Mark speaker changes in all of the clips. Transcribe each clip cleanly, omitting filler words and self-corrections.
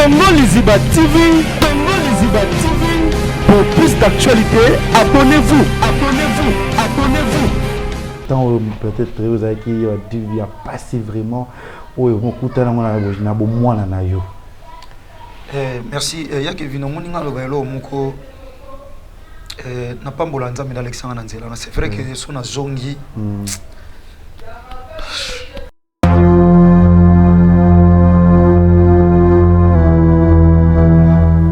Speaker 1: Congo Liziba TV, Congo Liziba TV. Pour plus d'actualités, abonnez-vous, abonnez-vous, abonnez-vous.
Speaker 2: Tant peut-être ozalaki ya pasi vraiment oyo mokutana ngo na bomwana na yo.
Speaker 3: Eh, merci eh, ya Kevin omoni nga aloba eloko moko eh, napambola Nzambe nalekisanga na nzela na c'est vrai que so nazongi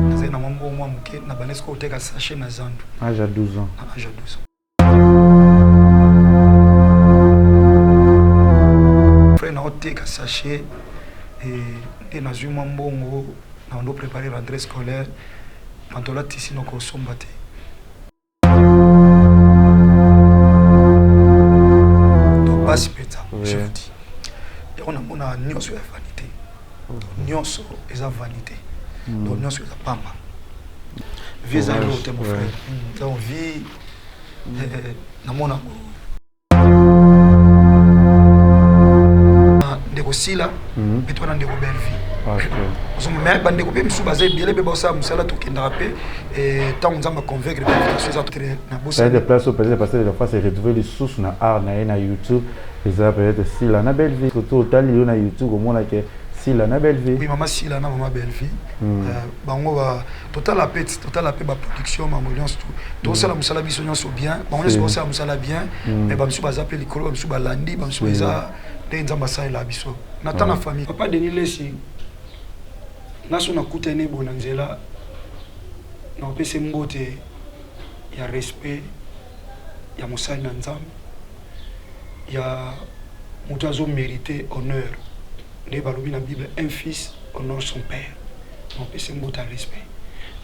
Speaker 3: nazali na mwa mbongo mwa moke na bandi sikoyo koteka sachet na zandu.
Speaker 2: Âge ya 12 ans.
Speaker 3: Na âge ya 12 ans. Frère, naoteka sachet nde nazwi mwa mbongo na bando préparer rentrée scolaire, pantola tisi nakosomba te. Donc basi mpenza, je vous dis, yango namona nyonso ya vanité, nyonso eza vanité, donc nyonso eza pamba. Vie eza eloko te, mon frère. Donc vie namona yango ndeko Sila mpe to wana ndeko Bellevie, mais bandeko mpe misusu baza ebele mpe baosala mosala, tokendaka mpe ntango Nzambe aconvaincre mpe invitation eza très na
Speaker 2: bosala. Place oyo peut-être pasteur de la foi se retrouver lisusu na art na ye na YouTube eza peut-être Sila na Bellevie, surtout otali yo na YouTube omona ke Sila na Bellevie.
Speaker 3: Oui, mama Sila na mama Bellevie, bango ba totala mpe, totala mpe baproduction, mambo nyonso tosala mosala biso nyonso bien, bango nyonso basala mosala bien, mais bamisusu baza mpe likolo, bamisusu balandi bamisusu, eza ndenge Nzambe asalela biso na ta na famille. Papa Denis Lesi, nga so nakutani boye na nzela, naopesa mbote ya respect ya mosali na Nzambe, ya moto azomérite honneur. Nde balobi na Bible: "Un fils honore son père." Naopesa mbote ya respect.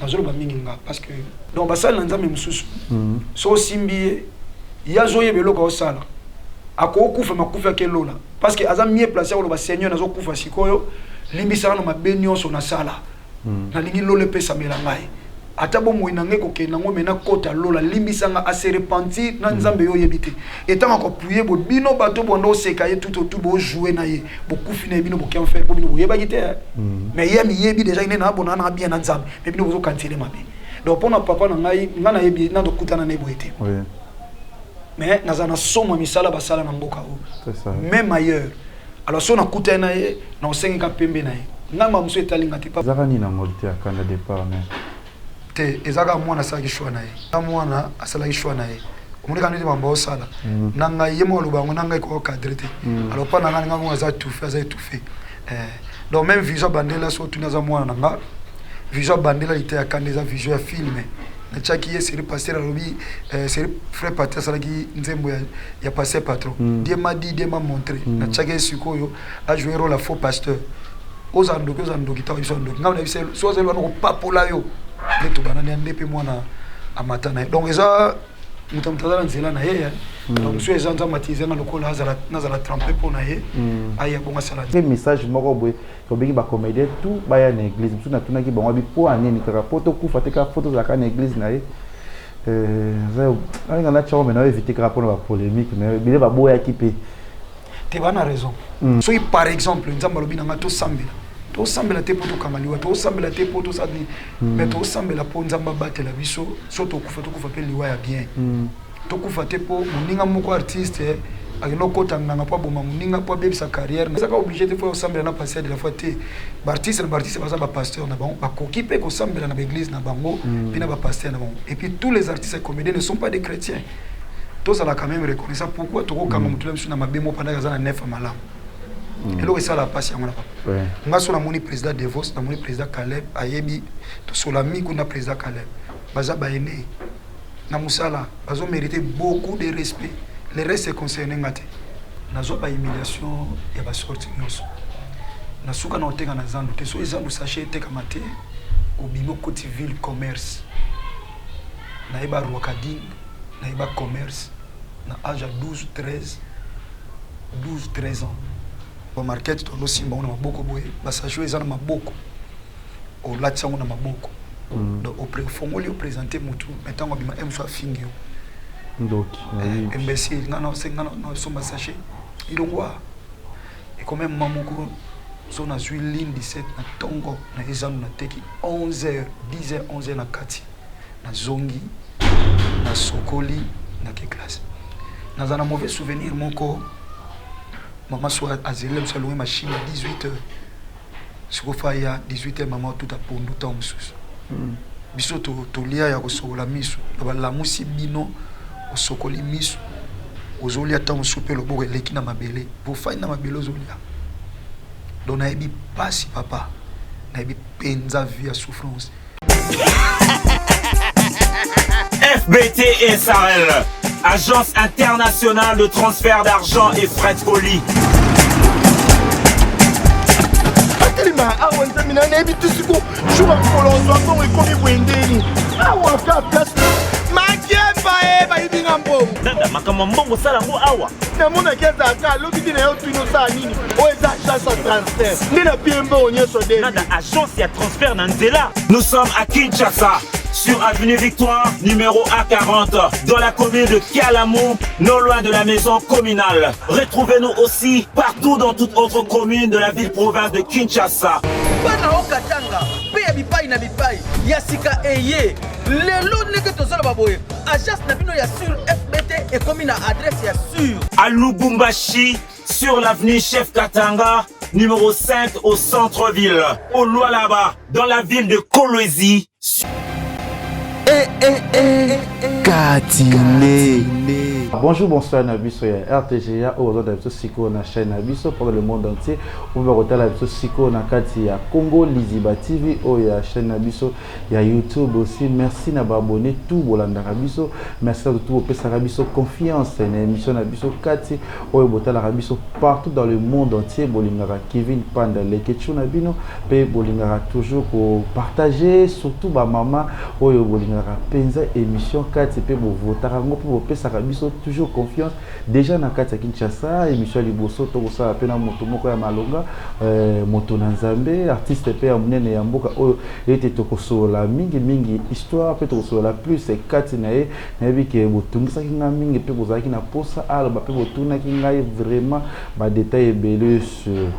Speaker 3: Nazoloba mingi nga parce que donc basali na Nzambe mosusu, so osimbi ye, ye azoyeba eloko aosala, akokufa makufi ake lola, parce que aza mieux placé akoloba: "Seigneur, nazokufa sikoyo, limbisaka na mabe nyonso nasala, nalingi lola epesamela ngai, ata bomoi na ngai kokende yango me nakota lola, limbisanga." Ase repentir na Nzambe. Yo oyebi te etango akoappuyer bo bino bato bonda oseka ye tout autour, bojoue na ye, bokufi na ye, bino boke enfer, po bino boyebaki te. Mais ye amiyebi déjà nde na bona na bien na Nzambe, mais bino bozokanisele mabe. Donc mpona papa na ngai, ngai nayebi na tokutana na ye boye te, mais naza na somo ya misala basala na mboka oyo, même ailleurs. Alors so nakutani na ye, na osengeka pembe na ye, ngai ma mosusu etalinga te.
Speaker 2: Ezaka nini nango te akanda départ mais?
Speaker 3: Te, eza kaka mwana asalaki choix na ye, mwana asalaki choix na ye. Omoni kaka neti mambo osala na ngai, ye moko aloba yango na ngai kokadre te. Alors mpa na ngai, ngai moko aza étouffé, aza étouffé. Donc même vision bandela, so otuni, aza mwana na nga. Vision bandela lite ya kanda eza vision ya film natiaki ye série. Pasteur alobi série frère Patri asalaki nzembo ya pasteur patron. Dieu m'a dit, Dieu m'a montré. Natiaki ye sikoyo ajoue rôle ya faux pasteur. Ozala ndoki, ozala ndoki, ntango biso ndoki, ngai na biso so ozali wana kopapola yo nde tobanani ya nde mpe mwana amata na ye. Donc eza moto, moto aza na nzela na ye. Donc mosusu eza Nzambe atizenga lokola nazala trempe mpo na ye, aya bongo asala.
Speaker 2: Te, message moko boye tobengi bacomédien tout baya na église. Mosusu natunaki bango abi mpo anini kaka mpo tokufa te, kaka fo tozalaka na église na ye. Alinga natiango me naoevite kaka mpona bapolémique, mais bile baboyaki mpe.
Speaker 3: Te, bana raison. Soki par exemple Nzambe alobi na nga tosambela, tosambela te mpo tokanga liwa, tosambela te mpo tosala nini, mais tosambela mpo Nzambe abatela biso. So tokufa, tokufa mpe liwa ya bien. Tokufa te mpo moninga moko artiste akende okota nganga mpo aboma moninga, mpo abebisa carrière. Ezaka obligé te fo osambela na pasteur de la foi te. Baartiste na baartiste baza bapasteur na bango, bakoki mpe kosambela na baéglise na bango mpe na bapasteur na bango. Et puis tous les artistes et comédiens ne sont pas des chrétiens. Tozala quand même reconnaissant. Pourquoi tokokanga motu na biso na mabe mo pendant aza na nef ya malamu? Eloko esalaka mpasi yango na papa nga. So namoni président Devos, namoni président Caleb, ayebi tosola miku na président Caleb, baza baene na mosala, bazomérite beaucoup de respect. Le reste concerne nga te. Nazwa bahumiliation ya basorte nyonso. Na suka na oteka na zandu te, so ezandu sachet etekama te, obimi okoti ville commerce. Nayeba Rwakading, nayeba commerce na âge ya 12 13, 12 13 ans. Bamarket tozosimba yango na maboko boye, basachet eza na maboko, olati yango na maboko. Donc ofongoli, oprésente motu, mais ntango abima e mosu afingi yo.
Speaker 2: Ndoki.
Speaker 3: Imbécile, nga nasomba sachet ilongwa. Ekome mama moko. So nazwi ligne 17 na ntongo na ezandu, nateki 11 heures, 10 heures, 11 heures na kati, nazongi, nasokoli, nake classe. Naza na mauvais souvenir moko. Mama so azelela biso, alongi machine ya 18 heures. Sikofa ya 18 heures, mama otuta pondu. Ntango mosusu biso tolia ya kosokola miso na balamusi bino, osokoli miso, ozolia. Ntango mosusu mpe loboko eleki na mabele, bofai na mabele, ozolia. Donc nayebi pasi, papa, nayebi mpenza vie ya souffrance.
Speaker 4: FBT SARL, Agence internationale de transfert d'argent et frais de colis.
Speaker 1: Atelema awa, nzambe na nayebi te. Siko jour ya mokolo ozwa mbongo ekomi boye ndeni awa ka place makemba e bayibi nga mbongo.
Speaker 4: Nanda, makambo ya mbongo osala yango awa.
Speaker 1: Namonaki ezalaka alobi te na yo, tuni osala nini. Oyo eza agence ya transfert nde napie mbongo nyonso de.
Speaker 4: Nanda, agence ya transfert na nzela. Nous sommes à Kinshasa, sur avenue Victoire, numéro A40, dans la commune de Kalamu, non loin de la maison communale. Retrouvez-nous aussi partout dans toute autre commune de la ville-province de Kinshasa.
Speaker 5: Bana okatanga mpe ya bipai na bipai ya sika eye lelo ndenge tozoloba boye, agence na bino ya sur FBT ekomi na adresse ya sur.
Speaker 4: À Lubumbashi, sur l'avenue Chef Katanga, numéro 5 au centre-ville. Au Lualaba, dans la ville de Kolwezi.
Speaker 1: Katine.
Speaker 2: Bonjour, bonsoir na biso ya RTGA oyo ozolanda biso sikoyo na chaîne na biso pendant le monde entier, oyo bakotala biso sikoyo na kati ya Congo Liziba TV, oyo ya chaîne na biso ya YouTube aussi. Merci na baabonné tout bolandaka biso. Merci na tout bopesaka biso confiance na émission na biso kati oyo botalaka biso partout dans le monde entier. Bolingaka Kevin Panda Lekechu na bino mpe bolingaka toujours kopartage, surtout bamama oyo bolingaka mpenza émission kati mpe bovotaka yango mpe bopesaka biso toujours confiance. Déjà na kati ya Kinshasa, émission ya liboso tokosala mpe na moto moko ya malonga, moto na Nzambe, artiste mpe ya monene ya mboka oyo ete tokosolola mingimingi histoire mpe tokosolola plus kati na ye. Nayebi ke botungisaki ngai mingi mpe bozalaki na posa aloba mpe botunaki ngai vraiment badetail ebele sur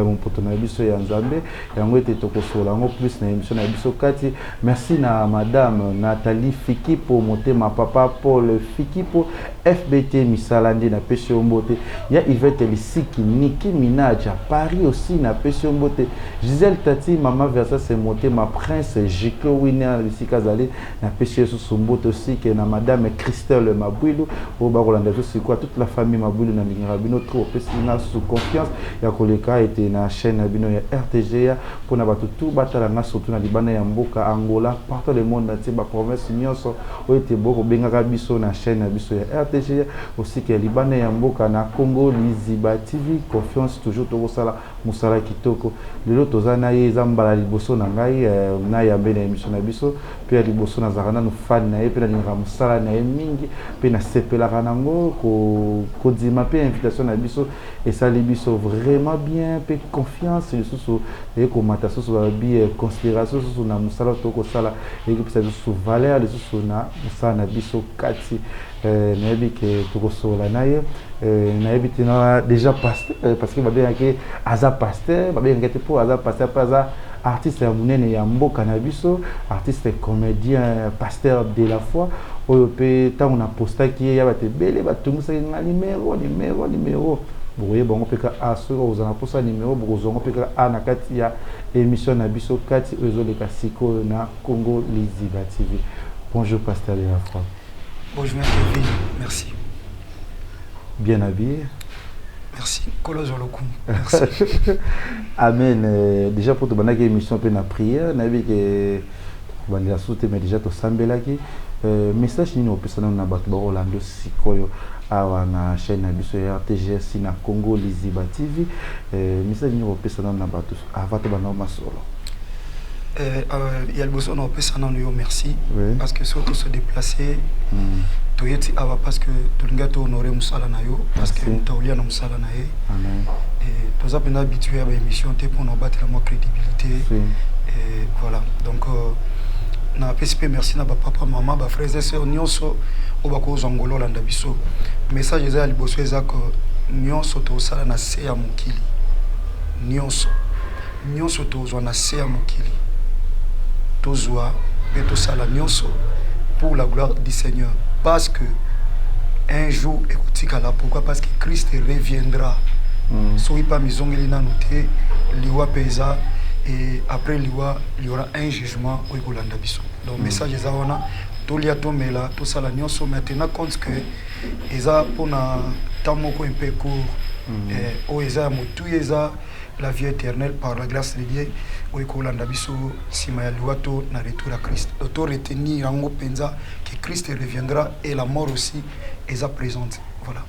Speaker 2: mopoto na biso ya Nzambe. Yango ete tokosolola yango plus na émission na biso kati. Merci na madame Nathalie Fikipo Motema, papa Paul Fikipo, FBT misala nde napesi yo mbote. Ya Ivete Lisiki, Niki Minaj à Paris aussi, napesi yo mbote. Gisèle Tati, mama Versas Motema, Prince Jiko Winner na bisika azali, napesi ye susu mbote aussi. Ke na madame Christelle Mabwilu oyo bakolanda biso sikoyo, toute la famille Mabwilu, nalingaka bino trop. Opesi nga susu confiance ya koleka ete na chaîne na bino ya RTGA mpona bato tu batala nga, surtout na libanda ya mboka, Angola, partout le monde entier, baprovince nyonso oyo ete bokobengaka biso na chaîne na biso ya RTGA aussi, ke libanda ya mboka na Congo Liziba TV. Confiance toujours, tokosala mosala kitoko. Lelo toza na ye, eza mbala liboso na ngai nayambe na émission na biso mpe ya liboso. Nazalaka nanu fan na ye mpe nalingaka mosala na ye mingi mpe nasepelaka nango. Kondima mpe invitation na biso esali biso vraiment bien mpe confiance lisusu ekomata susu, balobi considération susu na mosala tokosala, ekopesa lisusu valeur lisusu na mosala na biso kati. Nayebi ke tokosolola na ye. Nayebi te na déjà pasteur, parce que babengaki aza pasteur, babengaki te mpo aza pasteur mpe aza artiste ya monene ya mboka na biso, artiste comédien, pasteur de la foi, oyo mpe ntango napostaki ye ya bato ebele batungisaki nga: "Numéro, numéro, numéro." Bokoyeba yango mpe ka a soki okozala na mposa numéro, bokozwa yango mpe kaka a na kati ya émission na biso kati oyo ezoleka sikoyo na Congo Liziba TV. Bonjour, pasteur de la foi.
Speaker 3: Bonjour Kevin, merci.
Speaker 2: Bien habillé.
Speaker 3: Merci, Nkolo lokumu. Merci.
Speaker 2: Amen. Déjà pour tobandaki émission mpe na prière, nayebi ke tokobandela susu te, mais déjà tosambelaki. Message nini opesa nano na bato bakolanda sikoyo awa na chaîne na biso ya RTGS na Congo Liziba TV? Message nini opesa nano na bato avant tobanda masolo?
Speaker 3: Ya liboso na opesa nano yo merci, parce que soki tose déplacer, toyeti awa parce que tolingi tohonore mosala na yo, parce que moto aolia na mosala na ye. Toza mpenza habitué ya baémission te mpona obatela mwa crédibilité. Et voilà, donc napesi mpe merci na bapapa, mama, bafrères et sœurs nyonso oyo bakozwa ngolo olanda biso. Message eza ya liboso, eza ke nyonso tosala na se ya mokili nyonso. Nyonso tozwa na se ya mokili, tozwa mpe tosala nyonso pour la gloire du Seigneur, parce que un jour ekotikala. Pourquoi? Parce que Christ reviendra. Soki mpe mizongeli nanu te, liwa mpe eza, et après liwa, il y aura un jugement oyo ekolanda biso. Donc message eza wana: tolia, tomela, tosala nyonso, mais tenant compte que eza mpona temps moko un peu court. Oyo eza ya motuya eza la vie éternelle par la grâce de Dieu, oyo ekolanda biso nsima ya liwa to na retour ya Christ. Donc to retenir yango mpenza que Christ reviendra et la mort aussi eza présente. Voilà.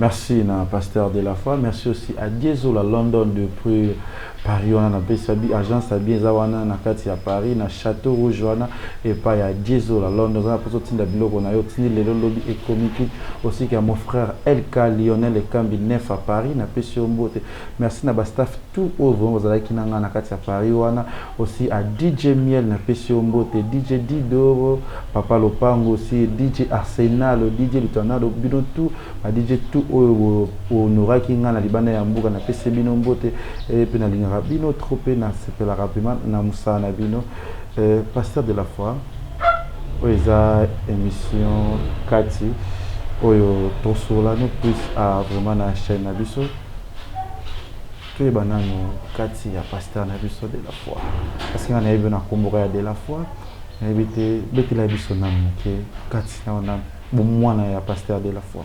Speaker 2: Merci na pasteur de la foi. Merci aussi à Diesel à London depuis Paris. Wana na pesa bi agence ya bien eza wana na kati ya Paris, na Château Rouge wana epai ya Diesel à London. Oza na mposa otinda biloko na yo, otindi lelo, lobi ekomiki. Aussi ya mon frère LK Lionel Ekambi Nef à Paris, napesi yo mbote. Merci na bastaff tout oyo vraiment bazalaki na ngai na kati ya Paris wana. Aussi à DJ Miel, napesi yo mbote, DJ Didoro, Papa Lopango, aussi DJ Arsenal, DJ Lutanado, bino tout ba DJ tout oyo honoraki ngai na libanda ya mboka, napesi bino mbote mpe nalingaka bino trop mpe nasepelaka vraiment na mosala na bino. Pasteur de la foi, oyo eza émission kati oyo tosola no plus a vraiment na chaîne na biso. Toyeba nano kati ya pasteur na biso de la foi, parce que nga nayebi na komboka ya de la foi, nayebi te. Betela biso nano moke kati na wana, bomwana ya pasteur de la foi.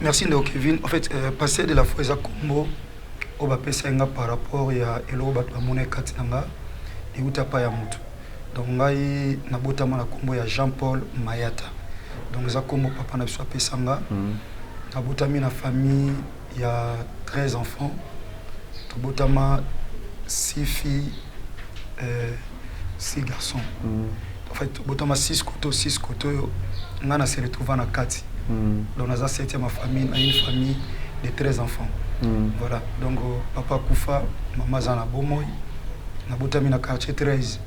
Speaker 3: Merci, ndeko Kevin. En fait, pasteur de la foi eza kombo oyo bapesa nga par rapport ya eloko bato bamona kati na nga, euta pa ya motu. Donc ngai nabotama na kombo ya Jean Paul Mayata, donc eza kombo papa na biso apesa nga. Nabotami na famille ya 13 enfants, tobotama 6 filles, 6 garçons. En fait, tobotama 6 koto 6 koto oyo ngai na se retrouva na kati. Donc naza septième famille na une famille de 13 enfants. Voilà, donc papa akufa, mama aza na bomoi. Nabotami na quartier 13,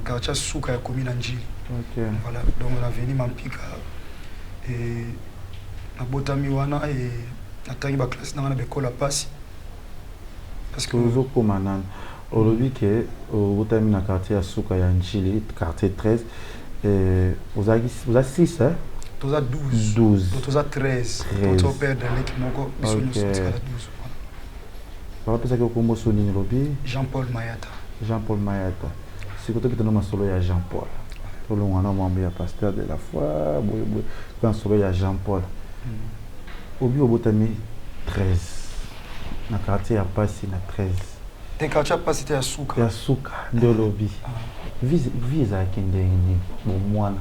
Speaker 3: quartier suka ya commune ya Njili. Voilà, donc na avenue Mampika e nabotami wana e natangi baclasse nanga na baekole ya pasi parce que
Speaker 2: Tozokóma nano. Olobi ke obotami na quartier ya suka ya Njili, quartier 13. Ozalaki oza 6, hein?
Speaker 3: Toza 12.
Speaker 2: 12.
Speaker 3: Donc toza 13.
Speaker 2: 13.
Speaker 3: Donc toperdre leki moko, biso nyonso tikala 12. Voilà.
Speaker 2: Bapesaki okombo so nini olobi?
Speaker 3: Jean Paul Mayata.
Speaker 2: Jean Paul Mayata. Sikoyo tokita na masolo ya Jean Paul, tolongwa na mwambo ya pasteur de la foi boyeboye mpe masolo ya Jean Paul. Obi obotami 13 na quartier ya pasi na 13.
Speaker 3: Te, quartier ya pasi te, ya suka.
Speaker 2: Ya suka nde olobi. Vie ezalaki ndenge nini bomwana,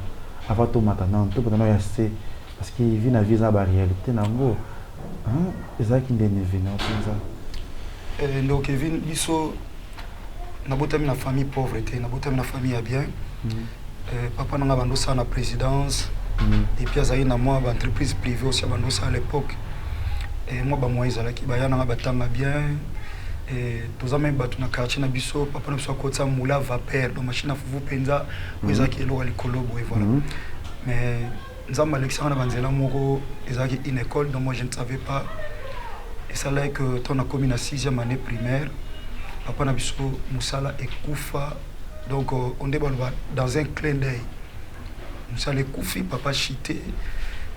Speaker 2: avant tomata nano, tobata nano ya se, parce que vie na vie eza na baréalité nango, hein? Ezalaki ndenge vie na mpenza?
Speaker 3: Ndeko Kevin, biso nabotami na famille pauvre te, nabotami na famille ya bien. Papa nanga bando osala na présidence et puis azalaki na mwa baentreprise privée aussi abando osala à l'époque. Mwa bamoyen ezalaki, baya nanga batanga bien. Toza même bato na quartier na biso, papa na biso akotisa moulin à vapeur, donc machine à fufu mpenza oyo ezalaki eloko ya likolo boye. Voilà. Mais Nzambe alekisanga na banzela moko ezalaki une école, donc moi je ne savais pas. Esalaki que ntango nakomi na sixième année primaire, papa na biso mosala ekufa. Donc onde baloba dans un clin d'œil, mosala ekufi, papa chité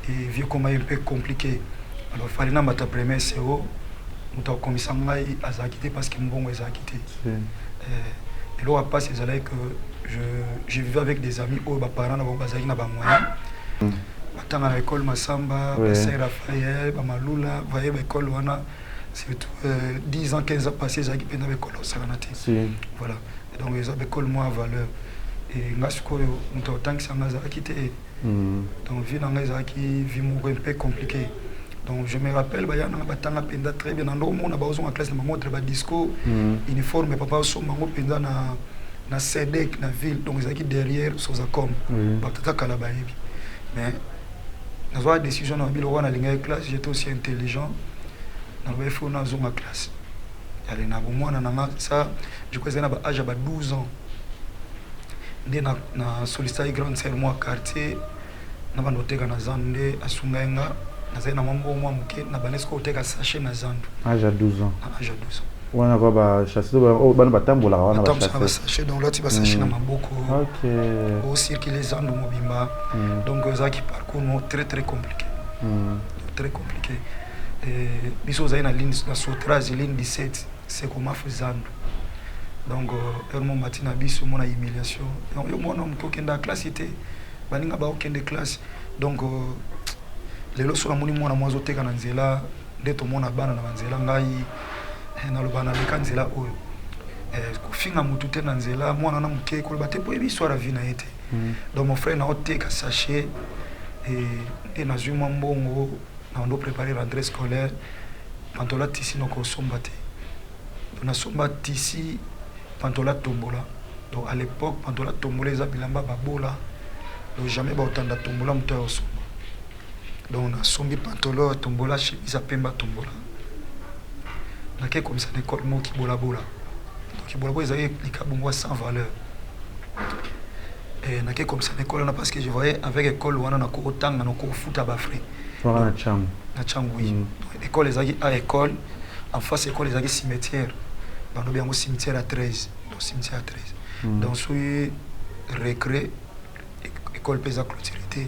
Speaker 3: et vie ekoma un peu compliqué. Alors fallait namata première CO, moto akomisa ngai azalaki te parce que mbongo ezalaki te. Eloko ya mpasi ezalaki que je vivais avec des amis oyo baparent na bango bazalaki na bamoyen, batanga na école Masamba, basaint Raphaël, bamalula, voye baécole wana, surtout 10 ans, 15 ans passé, ezalaki mpenza baécole osakana te. Voilà, donc eza baécole mwa valeur e nga sikoyo moto akotangisa nga azalaki te. Donc vie na nga ezalaki vie moko un peu compliqué. Donc je me rappelle, baya nanga batanga mpenza très bien, na ndomona baozonga classe na bamontre, badisco, uniforme papa osomba yango mpenza na Sedec na ville, donc ezalaki derrière Sozacom. Bato ata kala bayebi. Mais nazwaka décision na biloko wana, nalingaki classe, j'étais aussi intelligent, naloba ifo nazonga classe. Ale na bomwana na nga, ça je crois ezali na baage ya ba 12 ans nde na sollicitaki grande sœur mwa quartier na banda koteka na zandu, nde asungai nga, nazali na mwa mbongo mwa moke, na banda sikoyo koteka sachet na zandu.
Speaker 2: Âge ya 12 ans?
Speaker 3: Na âge ya 12 ans.
Speaker 2: Wana kwa basachet, oyo bana batambolaka wana.
Speaker 3: Batambusaka.
Speaker 2: Basachet.
Speaker 3: Basachet, donc olati basachet na maboko, ocircule zando mobimba. Donc ezalaki parcours moko très très compliqué, très compliqué. Biso ozali na ligne na Sotrage, ligne 17, Sekomafu, zando. Donc heure mo mati na biso omona humiliation. Donc yo mwana moke okenda classe te, baninga baokende classe. Donc lelo so namoni mwana mwa azoteka na nzela, nde tomona bana na banzela, ngai naloba naleka nzela oyo. Kofinga motu te na nzela, mwana na moke, koloba te po yebi histoire ya vie na ye te. Donc mon frère, naoteka sachet, nde nazwi mwa mbongo na ndo préparer rentrée scolaire. Pantola tisi nakosomba te, donc nasomba tisi pantola tombola. Donc à l'époque, pantola tombola eza bilamba babola, donc jamais baotanda tombola moto ya osomba. Donc nasombi pantalon ya tombola, chemise ya pembe tombola, nake komisa na école moko Kibolabola. Donc Kibolabola ezali likabongo sans valeur. Nake komisa na école wana parce que je voyais avec école wana nakokotanga, nakokofuta bafrais.
Speaker 2: Wana na Tshangu?
Speaker 3: Na Tshangu, oui. Donc, école ezalaki a école en face, école ezalaki cimetière, balobi yango cimetière à 13, donc cimetière à 13. Donc soki récré, école mpe eza clôturé te,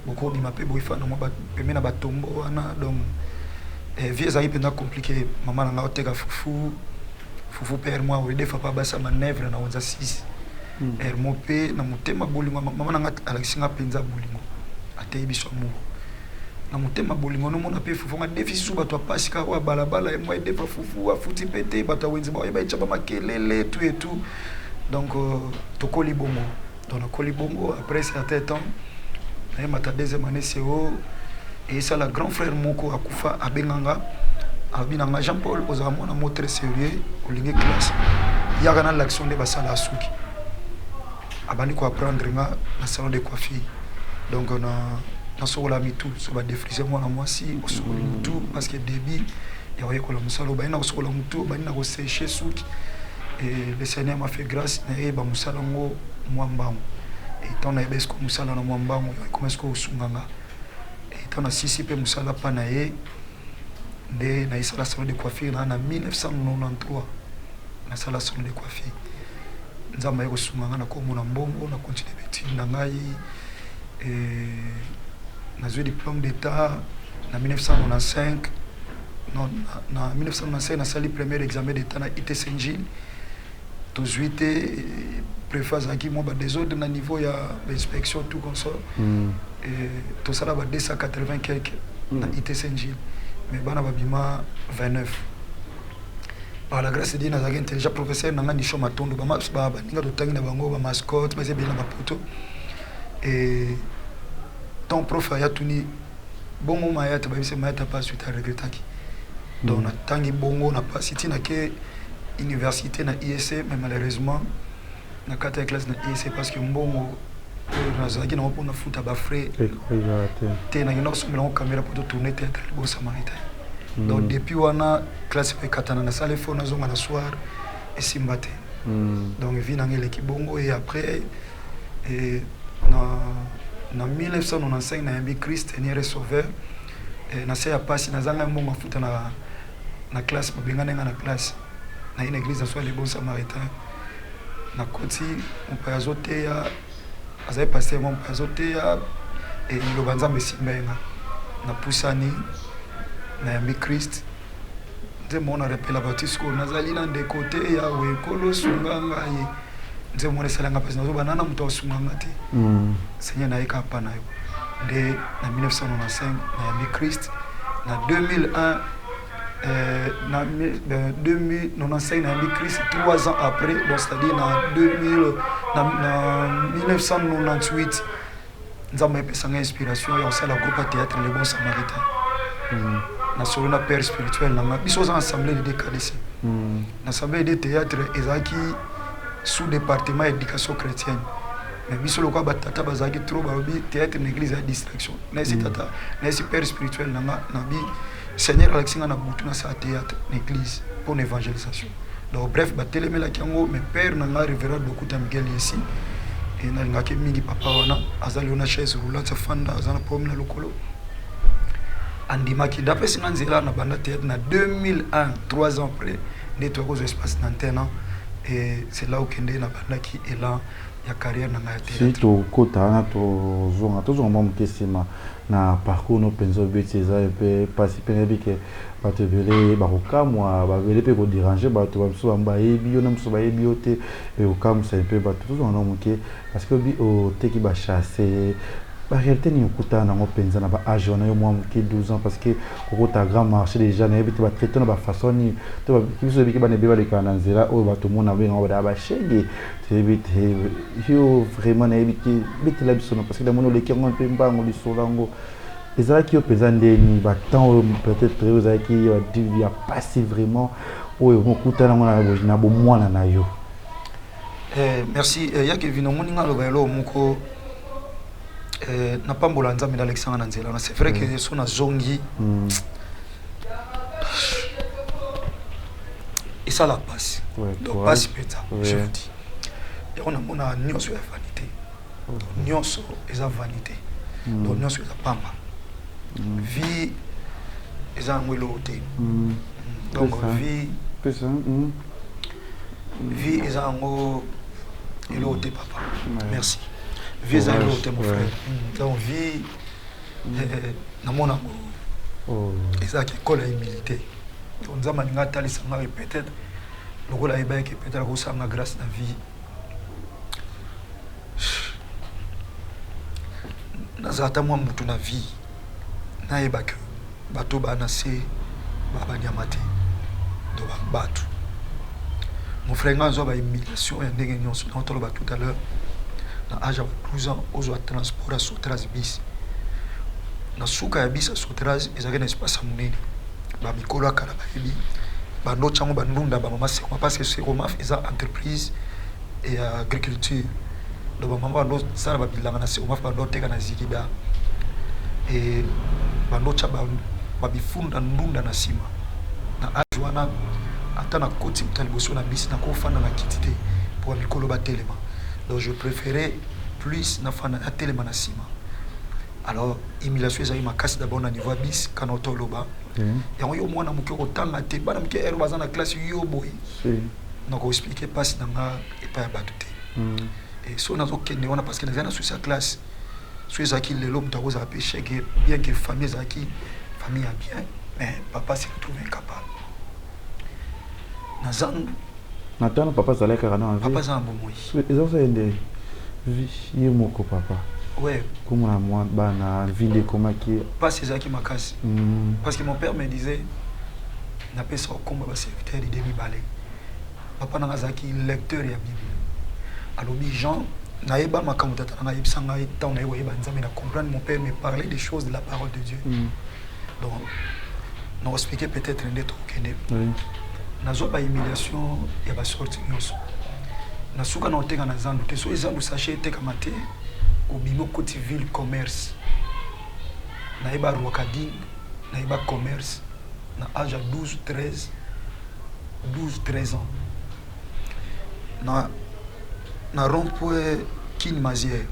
Speaker 3: bokobima mpe boyefanda mwa pembeni na batombo wana. Donc vie ezalaki mpenza compliqué. Mama na ngai oteka fufu, fufu mpe heure mwa oyo, des fois pa basa manœuvre na wenza 6 heure mo. Mpe na motema bolingo, mama na ngai alakisi nga mpenza bolingo, ateyi biso amour na motema bolingo. Nomona mpe fufu nga defi susu, bato apasi kaka oyo balabala mwa edefa fufu afuti mpe te, bato awenze baoyeba etya bamakelele, tout et tout. Donc tokoli bongo. Donc nakoli bongo, après certain temps nayemata deuxième année CO. Esala grand frère moko akufa, abenganga, alobi na nga: "Jean Paul, ozala mwana mo très sérieux, olingi classe, yaka na l'action." Nde basala suki, abandi koapprendre nga na salon de coiffure. Donc na nasokola mitu, so badéfrise mwana mwasi, osokoli mutu, parce que début ya koyekola mosala, obandi na kosokola mutu, obandi na kosécher suki. Et le Seigneur m'a fait grâce, nayeba mosala yango mwa mbangu. Etant nayeba esiko mosala na mwa mbangu, ekoma esiko kosunga nga. Etant nasisi mpe mosala mpa na ye, nde nayesala salon de coiffure na 1993. Nasala salon de coiffure, Nzambe aye kosunga nga, nakomona mbongo, na continue baétude na ngai. Nazwi diplôme d'état na 1995. Non, na 1995 nasali premier examen d'état na ITC Njili, tozwi te. Préfet azalaki mwa badésordre na niveau ya bainspection, tout consort. Tosala ba 280 quelque na ITC Njili, mais bana babima 29. Par la grâce de Dieu, nazalaki intelligent. Professeur na nga Nisho Matondo, baninga totangi na bango, bamascotte baza ebele na bapoto. Et ton prof aya tuni bongo Mayata, bayebisi Mayata pas suite, aregretaki. Donc natangi bongo na pasi ntina ke université na ISC, mais malheureusement na kati ya classe na ISC parce que mbongo oyo nazalaki nango mpona futa bafrais te. Nakenda kosombela yango caméra mpo totourne théâtre Le Bon Samaritain. Donc depuis wana classe mpe ekatana, nasala effort, nazonga na soir, esimba te. Donc vie nanga eleki bongo. Et après, et na 1995 nayambi Christ Seigneur et Sauveur. Na se ya pasi, nazanga mbongo afuta na classe, babengani nga na classe. Naye na église na Le Bon Samaritain, nakoti, mopaya azoteya, azali pasteur mwa, mopaya azoteya liloba Nzambe, esimba ye nga, napusani, nayambi Christ. Nzembo wana repela bato sikoyo: "Nazali na ndeko te, Yawe ekolo sunga ngai." Nzembo wana esalanga mpasi, nazoba nana moto asunga nga te. Seigneur, nayeka apa na yo. Nde na 1995 nayambi Christ. Na 2001, na 2095 nayambi Christ, 3 ans après, donc c'est-à-dire na 2000, na 1998, Nzambe epesanga inspiration ya kosala groupe ya théâtre Le Bon Samaritain. Nasolo na père spirituel nanga. Biso oza assemblée de DKDC. Na assemblée de théâtre ezalaki sous département ya éducation chrétienne, mais biso lokola batata bazalaki trop, balobi théâtre na église ya distraction. Nayesi tata, nayesi père spirituel nanga, nabi Seigneur alakisi nga na butu nasala théâtre na église mpo na évangélisation. Donc bref, batelemelaki yango, mais père na nga, révérend Dokuta Miguel Yesi, e nalingaki mingi papa wana, aza lelo na chaise roulante, afanda, aza na problème na lokolo, andimaki, nde apesi nga nzela na banda théâtre na 2001. 3 ans après Nde toya kozwa espace na antenne, et c'est là okende nabandaki élan ya carrière na ngai ya
Speaker 2: Si
Speaker 3: théâtre.
Speaker 2: Tokota wana, tozonga mwa moke nsima na parcours no mpenza. Obeti eza mpe mpasi mpe nayebi ke bato ebele bakokamwa, babele mpe kodéranger bato bamosusu bayebi yo na mosusu bayebi yo te, ekokamwisa mpe bato. Tozonga na moke parce que obi oteki basachets. Baréalité nini okutana nango mpenza na baâge wana, yo mwa moke, 12 ans? Parce que kokota grand marché déjà, nayebi te batraite na bafaçon nini to biso oyebiki bana ebele balekaka na nzela oyo bato mona bengango badaka bashege. Toyebi te yo vraiment, nayebi te, betela biso no parce que namoni oleki yango mpe mbango. Lisolo yango ezalaki yo mpenza ndeni batemps oyo peut-être oyo ezalaki ya pasi vraiment oyo mokutana yango na bomwana na yo?
Speaker 3: Merci. Ya Kevin, omoni nga aloba eloko moko, napambola Nzambe nalekisanga na nzela wana. C'est vrai que so nazongi, esala mpasi. Donc mpasi mpenza, je vous dis, yango namona nyonso ya vanité, nyonso eza vanité. Donc nyonso eza pamba, vie eza yango eloko te. Donc vie eza yango eloko te, papa. Merci. Vie eza eloko te, mon frère. Donc vie, namona yango ezalaki ekole ya humilité. Donc Nzambe alinga atalisa ngai, peut-être lokola ayebaki, peut-être akosanga grâce na vie nazala ata mwa mutu na vie, nayeba ke bato baa na se banyama te. Donc bato, mon frère, ngai azwa bahumiliation ya ndenge nyonso. Naotoloba tout à l'heure, na âge ya 12 ans, ozwa transport ya Sotraz bis. Na suka ya bis ya Sotraz ezalaki na espace ya monene. Bamikolo ya kala bayebi, bando tiango bandunda bamama Seroma, parce que Seromaf eza entreprise ya agriculture. Donc bamama bando sala babilanga na Seromaf, bando teka na zikida e bando tia babifunda ndunda na nsima. Na âge wana, ata nakoti moto ya liboso na bisi, nakofanda na kiti te mpo bamikolo batelema. Donc je préférais plus nafanda, natelema na nsima. Alors humiliation ezali makasi d'abord na niveau ya bis kana otoloba yango. Yo mwana moke okotanga te, bana mike ero baza na classe, yo boye nakoexpliquer mpasi na nga epai ya bato te. So nazokende wana parce que nazali na susi ya classe. So ezalaki lelo, moto akozala mpe chèque, bien que famille ezalaki famille ya bien, mais papa se retrouve incapable na zandu.
Speaker 2: Na ntango papa azalaki kaka na
Speaker 3: Papa aza na bomoi.
Speaker 2: Eza osa nde ye moko papa komona mwa bana vide ekomaki.
Speaker 3: Mpasi ezalaki makasi parce que mon père me disait: napesa okomba baserviteur de mibale. Papa nanga azalaki lecteur ya Bible. Alobi Jean, nayeba makambo tata nanga ayebisa ngai. Ntango naye koyeba Nzambe, na comprendre, mon père me parlait des choses de la parole de Dieu. Donc nakoexpliquer peut-être nde tokokende. Nazwa bahumiliation ya basorte nyonso. Na suka na oteka na zandu te. So ezandu sachet etekama te, obimi, okoti ville, commerce. Nayeba Rwakading, nayeba commerce na âge ya 12 13, 12 13 ans, na rond-point Kin Mazière.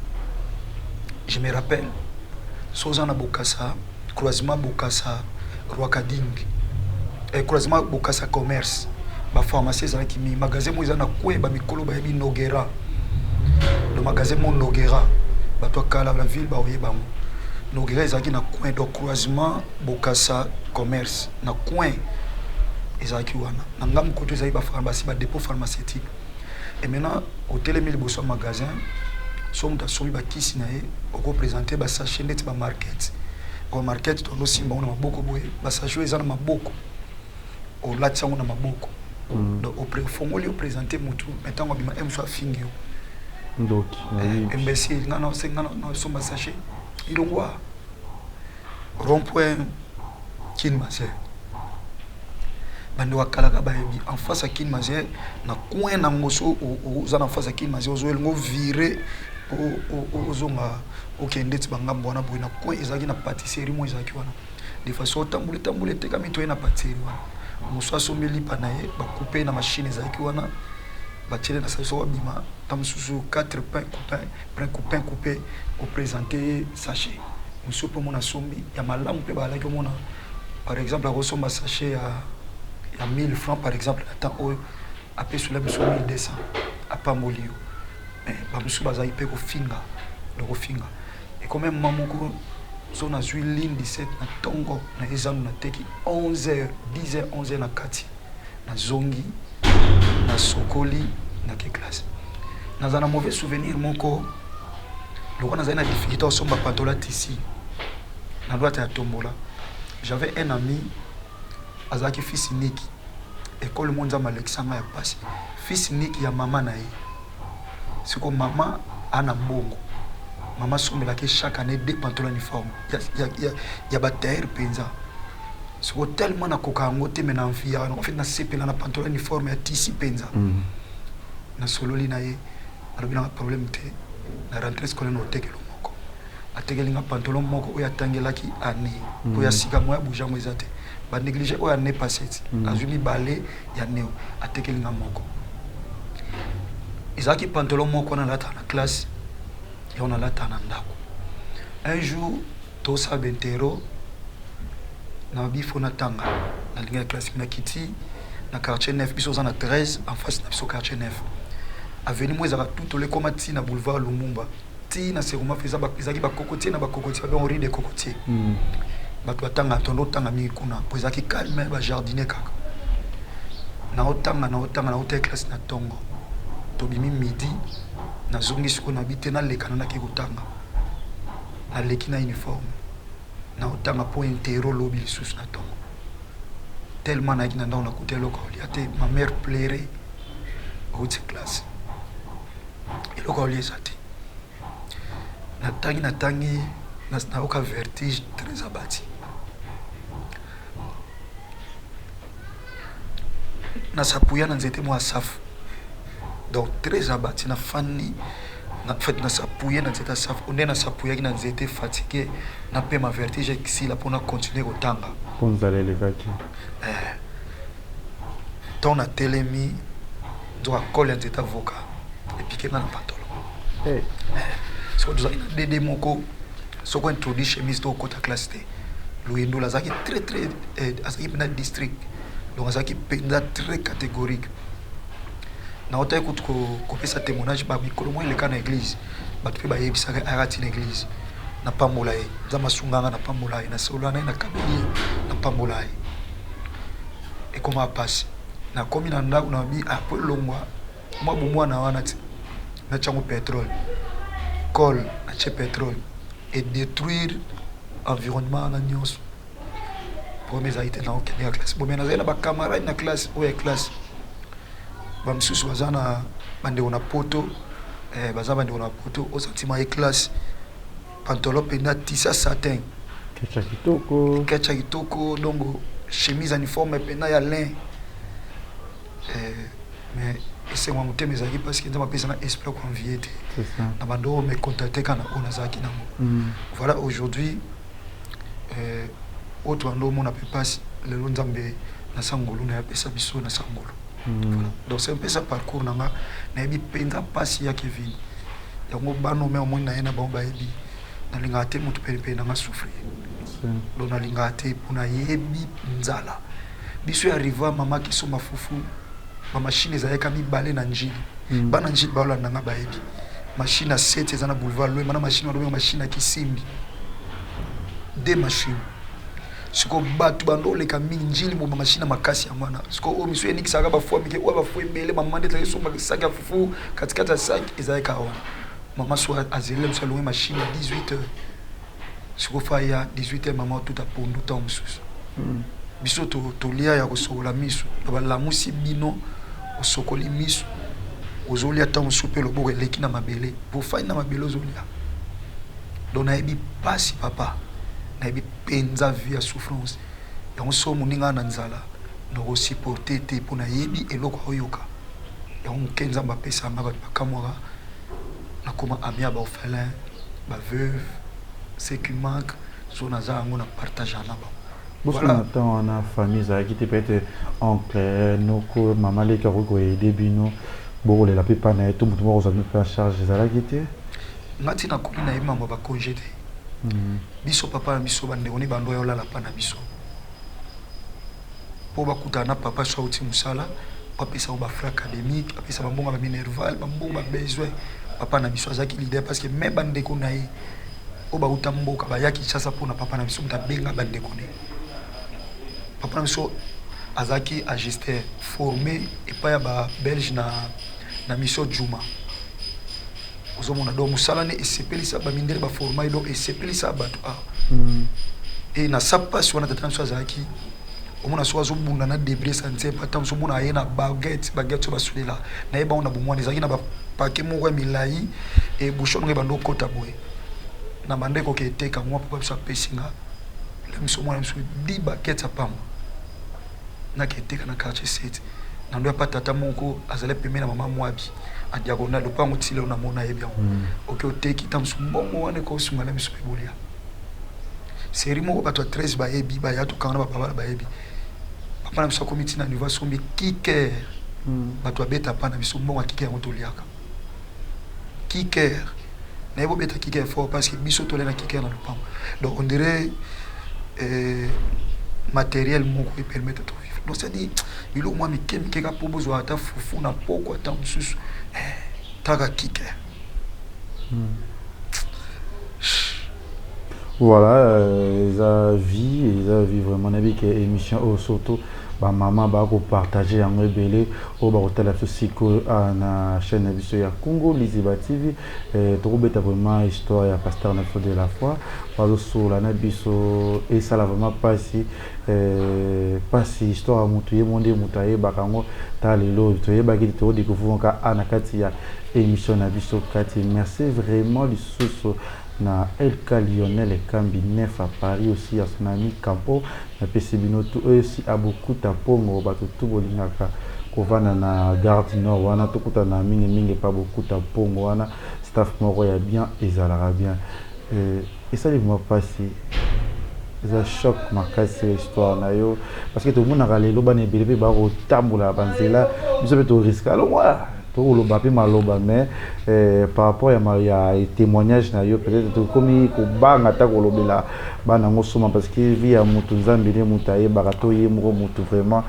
Speaker 3: Je me rappelle, so oza na Bokasa, croisement Bokasa Rwakading, croisement Bokasa commerce, bapharmacie ezalaki mingi. Magasin moko eza na kwe, bamikolo bayebi Nogera. Le magasin mo Nogera, bato ya kala la ville baoyeba yango. Nogera ezalaki na coin, donc croisement Bokasa commerce, na coin ezalaki wana. Na ngambu koto ezalaki bapharmacie, badépôt pharmaceutique. Et maintenant otelemi liboso ya magasin, so moto asombi bakisi na ye, okoprésente basachet ndeti bamarket. Bamarket tozosimba yango na maboko boye, basachet oyo eza na maboko, olati yango na maboko. Donc ofongoli, oprésente motu, mais ntango abima e mosu afingi yo.
Speaker 2: Ndoki.
Speaker 3: Imbécile, nga nasomba sachet ilongwa. Rond point Kin Mazière, bandeko akalaka bayebi, en face ya Kin Mazière, na coin nango. So oza na face ya Kin Mazière, ozoelingo vire, ozonga, okende ti bangambo wana boye, na coin ezalaki na pâtisserie mo ezalaki wana. De façon otambula etambula, etekami, toye na pâtisserie wana. Mosu asombi lipa na ye, bakupe na machine ezalaki wana, batiele na sali. So babima ta mosusu 4 pain coupé, pain coupé, oprésente ye sachet. Mosusu mpe omona asombi ya malamu mpe bazalaki omona, par exemple akosomba sachet ya Ya 1000 francs par exemple na temps oyo, apesula biso 1200, apamboli yo. Mais bamosusu bazali mpe kofinga, donc kofinga ekomi mama moko. So nazwi ligne 17 na ntongo na ezandu, nateki 11 heures, 10 heures, 11 heures na kati, nazongi, nasokoli, nake classe. Naza na mauvais souvenir moko lokola nazali na difficulté osomba pantola tissu na droite ya tombola. J'avais un ami azalaki fils unique. Ekole mo Nzambe alekisanga ya pasi, fils unique ya mama na ye. Siko mama ana mbongo, mama asombelaki chaque année deux pantalon uniforme ya batailleur mpenza. Siko tellement nakoka yango te, me na envie ya, en fait, nasepela na pantalon uniforme ya tissu mpenza. Nasololi na ye, alobi nanga problème te, na rentrée scolaire na otekelo moko. Atekeli nga pantalon moko oyo atangelaki année oyo ya sika, moya bouge yango eza te, banéglige oyo année passé ti. Azwi mibale ya neo, atekeli nga moko. Ezalaki pantalon moko wana nalataka na classe, yango nalataka na ndako. Un jour tosala bainterro na bifo, natanga, nalingi ya classe, nakiti na quartier 9. Biso oza na 13, en face na biso quartier 9, avenue mo ezalaka tout ole ekóma ti na boulevard Lumumba, ti na Seroma. Ezalaki bacocotier na bacocotier, babengo rue de cocotier. Bato batanga, tondo otanga mingi kuna po ezalaki calme, bajardinier kaka. Naotanga, naotanga, naota classe na ntongo, tobimi midi, nazongi. Sikoyo nabi te, naleka, nandaki kotanga, naleki na uniforme, naotanga mpo interro lobi lisusu na ntongo. Tellement nayaki na ndako, nakuta eloko kolia te. Ma mère pleure: outi classe, eloko kolia eza te. Natangi, natangi, nayoka vertige, très abati. Nasapuya na nzete mwa safu, donc très abati. Nafandi na fait, nasapuye na nzete ya safu. Nde nasapuyaki na nzete, fatigué, napema, vertige esila mpona continuer kotanga.
Speaker 2: Mpo nzala elekaki.
Speaker 3: Ntango natelemi, nzoka colle ya nzete avocat epike nga na pantalon.
Speaker 2: Hey.
Speaker 3: Soko tozalaki na dede moko, soko introduit chemise to okota classe te. Loyendolo azalaki très très azalaki mpenza district, donc azalaki mpenza très catégorique. Naotaki kutu kopesa témoignage bamikolo moko eleka na église, bato mpe bayebisaka ayaka ti na église. Napambola ye, Nzambe asunganga, napambola ye, nasolola na ye, nakabeli ye, napambola ye. Ekoma pasi, nakomi na ndako, na bi apo elongwa mwa bomwana wana ti natyango pétrole, colle, natie pétrole, edétruire environnement wana nyonso. Problème ezalaki te, naokende ya classe. Bon, nazali na bacamarade na classe oyo ya classe, bamisusu baza na bandeko na poto, baza bandeko na poto. Osentima ye classe, pantalon mpenza tissu satin.
Speaker 2: Kecha kitoko.
Speaker 3: Kecha kitoko, donc chemise uniforme mpenza ya lin. Mais esengo ya motema ezalaki parce que Nzambe apesanga esprit ya koenvie te.
Speaker 2: C'est ça.
Speaker 3: Na bando oyo mécontacte kaka na oyo nazalaki nango. Voilà, aujourd'hui oyo tobanda omona mpe mpasi, lelo Nzambe na sangolu na ye apesa biso na sangolu. Voilà. Donc c'est un peu ça parcours na nga. Nayebi mpenza mpasi ya Kevin. Yango bana ome omoni na ye na bango bayebi, nalingaka te moto penepene na nga souffrir. Donc nalingaka te mpo nayebi nzala. Biso ya riva, mama kisomba fufu, bamachine ezalaka mibale na Njili. Bana Njili baolanda nga, bayebi machine ya 7 eza na boulevard Lwemba, na machine babenga machine ya Kisimbi, deux machine. Sikoyo bato bando oleka mingi Njili moma, machine ya makasi yango wana. Sikoyo oyo misu enikisaka bafua mike, oyo bafua ebele, mama nde ezalaki somba saki ya fufu, katikati ya saki ezalaki kaka wana. Mama so azelela biso, alongi machine ya 18 heures. Sikoyo fa ya 18 heures, mama otuta pondu. Ntango mosusu biso tolia ya kosokola miso na balamusi bino, osokoli miso, ozolia. Ntango mosusu mpe loboko eleki na mabele, bofai na mabele, ozolia. Donc nayebi mpasi, papa, nayebi mpenza vie ya souffrance. Yango so moninga na nzala, nakosupporte te mpo nayebi eloko aoyoka. Yango moke Nzambe apesanga, bato bakamwaka, nakoma ami ya baorphelin, baveuve, ce qui manque so naza yango na partage na bango.
Speaker 2: Bosiko na ntango wana famille ezalaki te, peut-être oncle, noko, mama leki akoki koaider bino, bokolela mpe mpa na ye to motu moko kozwa bino mpe en charge ezalaki te?
Speaker 3: Nga ntina koli, nayebi mambo ya bacongé te. Biso papa na biso, bandeko ni bando oyo olala mpa na biso. Mpo bakutana na papa so auti mosala, bapesa bango bafrais académique, bapesa bambongo ya baminerval, bambongo babesoin. Papa na biso azalaki leader, parce que me bandeko na ye oyo bauta mboka baya Kinshasa mpona papa na biso, moto abenga bandeko na ye. Papa na biso azalaki ajusteur formé epai ya babelge na mission Juma. Ozomona, donc mosala ne esepelisa bamindele, baforma ye, donc esepelisa bato awa. E na sa mpasi wana, tata na biso azalaki, omona soki azobunda na débris santie, ata mosu omona aye na baguette, baguette oyo basulela. Nayeba ngo na bomwana, ezalaki na bapake moko ya milai e bouchon ngo ebanda okota boye na banda ekoka eteka mwa. Papa biso apesi nga la miso, mwana biso di baguette ya pamba, naka eteka na quartier 7 na ndo ya pa tata moko azali pembeni na mama Mwabi a diagonale lopango. Ti lelo namona, ayebi yango. Oke oteki, ta mosu mbongo wana ekosunga na miso mpe bolia. Série moko bato ya 13 bayebi, baya tokanga na bababala bayebi. Papa na biso akomi ntina niveau asombi kiker. Bato babeta pa na biso mbongo ya kiker yango toliaka kiker. Nayebi obeta kiker fort, parce que biso tolia na kiker na lopango. Donc on dirait matériel moko epermettre tovivre. Donc c'est à dire biloko mwa mike mike kaka mpo bozwa ata fufu na poko, ata mosusu taka kiker.
Speaker 2: Voilà, eza vie, eza vie vraiment. Nayebi ke émission oyo, surtout bamama bakopartage yango ebele oyo bakotala biso sikoyo na chaîne na biso ya Congo Liziba TV. Tokobeta vraiment histoire ya pasteur na biso de la foi, bazosola na biso. Esala vraiment mpasi, mpasi. Histoire ya motu ye mo nde moto ayebaka yango. Ta lelo toyebaki te, tokodécouvrir ka a na kati ya émission na biso kati. Merci vraiment lisusu na LK Lionel Ekambi Nef à Paris, aussi à son ami Campo. Napesi bino tu oyo aussi abokuta mpongo. Bato tu bolingaka kovanda na Gare du Nord wana, tokutana mingimingi epa bokuta mpongo wana, staff moko ya bien, ezalaka bien. Esali mwa mpasi, eza choc makasi histoire na yo, parce que tomonaka lelo bana ebele mpe bakotambola banzela. Biso mpe toriske alongwa, tokoloba mpe maloba, mais par rapport ya témoignage na yo, peut-être tokomi kobanga ata kolobela bana yango soma, parce que vie ya motu, Nzambe nde moto ayebaka, to ye moko motu vraiment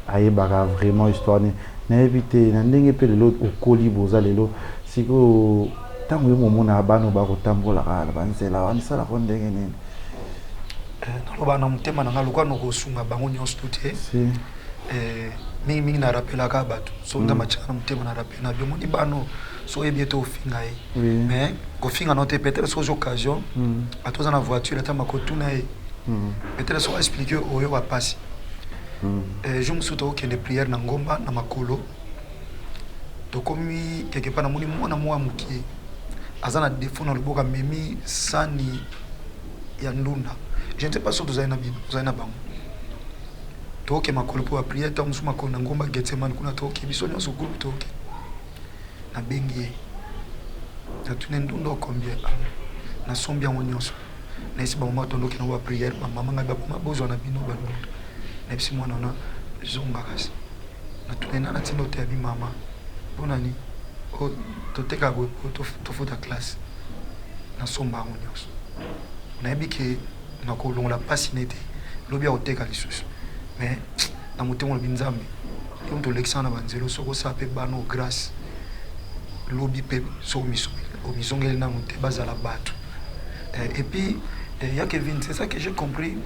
Speaker 2: ayebaka vraiment histoire nini. Nayebi te na ndenge mpe lelo okoli, boza lelo sikoyo, ntango yo momona bana oyo bakotambolaka na banzela wana, esalaka ndenge nini?
Speaker 3: Naloba na motema na nga lokwa nakosunga bango nyonso to te. Mingimingi narapelaka bato so nzambe atiaka na motema na rappel na biomoni bano so oyebi ete ofinga ye, mais kofinga no te. Peut-être soki ozwi occasion, ata oza na voiture, ata makotuna ye, peut-être soki aexplike oyo bapasi. Jour mosusu tokokende prière na ngomba na makolo, tokomi quelque part, namoni mwana moko ya mokie aza na défaut na loboko, amemi sani ya ndunda. Je ne sais pas soki tozali na bino, tozali na bango. Tokoke makolo mpo baprière, ntango mosusu makolo na ngomba Getsemane kuna. Tokoke biso nyonso groupe, tokoke, nabengi ye, natuni ndunda combien, nasombi yango nyonso. Nayesi bamama tondoki na baprière, bamama ngai, bamama bozwa na bino bandunda. Nayebisi mwana wana zonga, kasi natuni na natinda oteya bi mama mpona nini toteka boye po tofuta classe. Nasomba yango nyonso, nayebi ke nakolongola mpasi nete lobi ya koteka lisusu, mais na motema olobi: Nzambe, yo moto olekisaka na banzela, soki osala mpe bana grâce, lobi mpe soki omizongeli nanu te, bazala bato. Et puis ya Kevin, c'est ça que j'ai compris.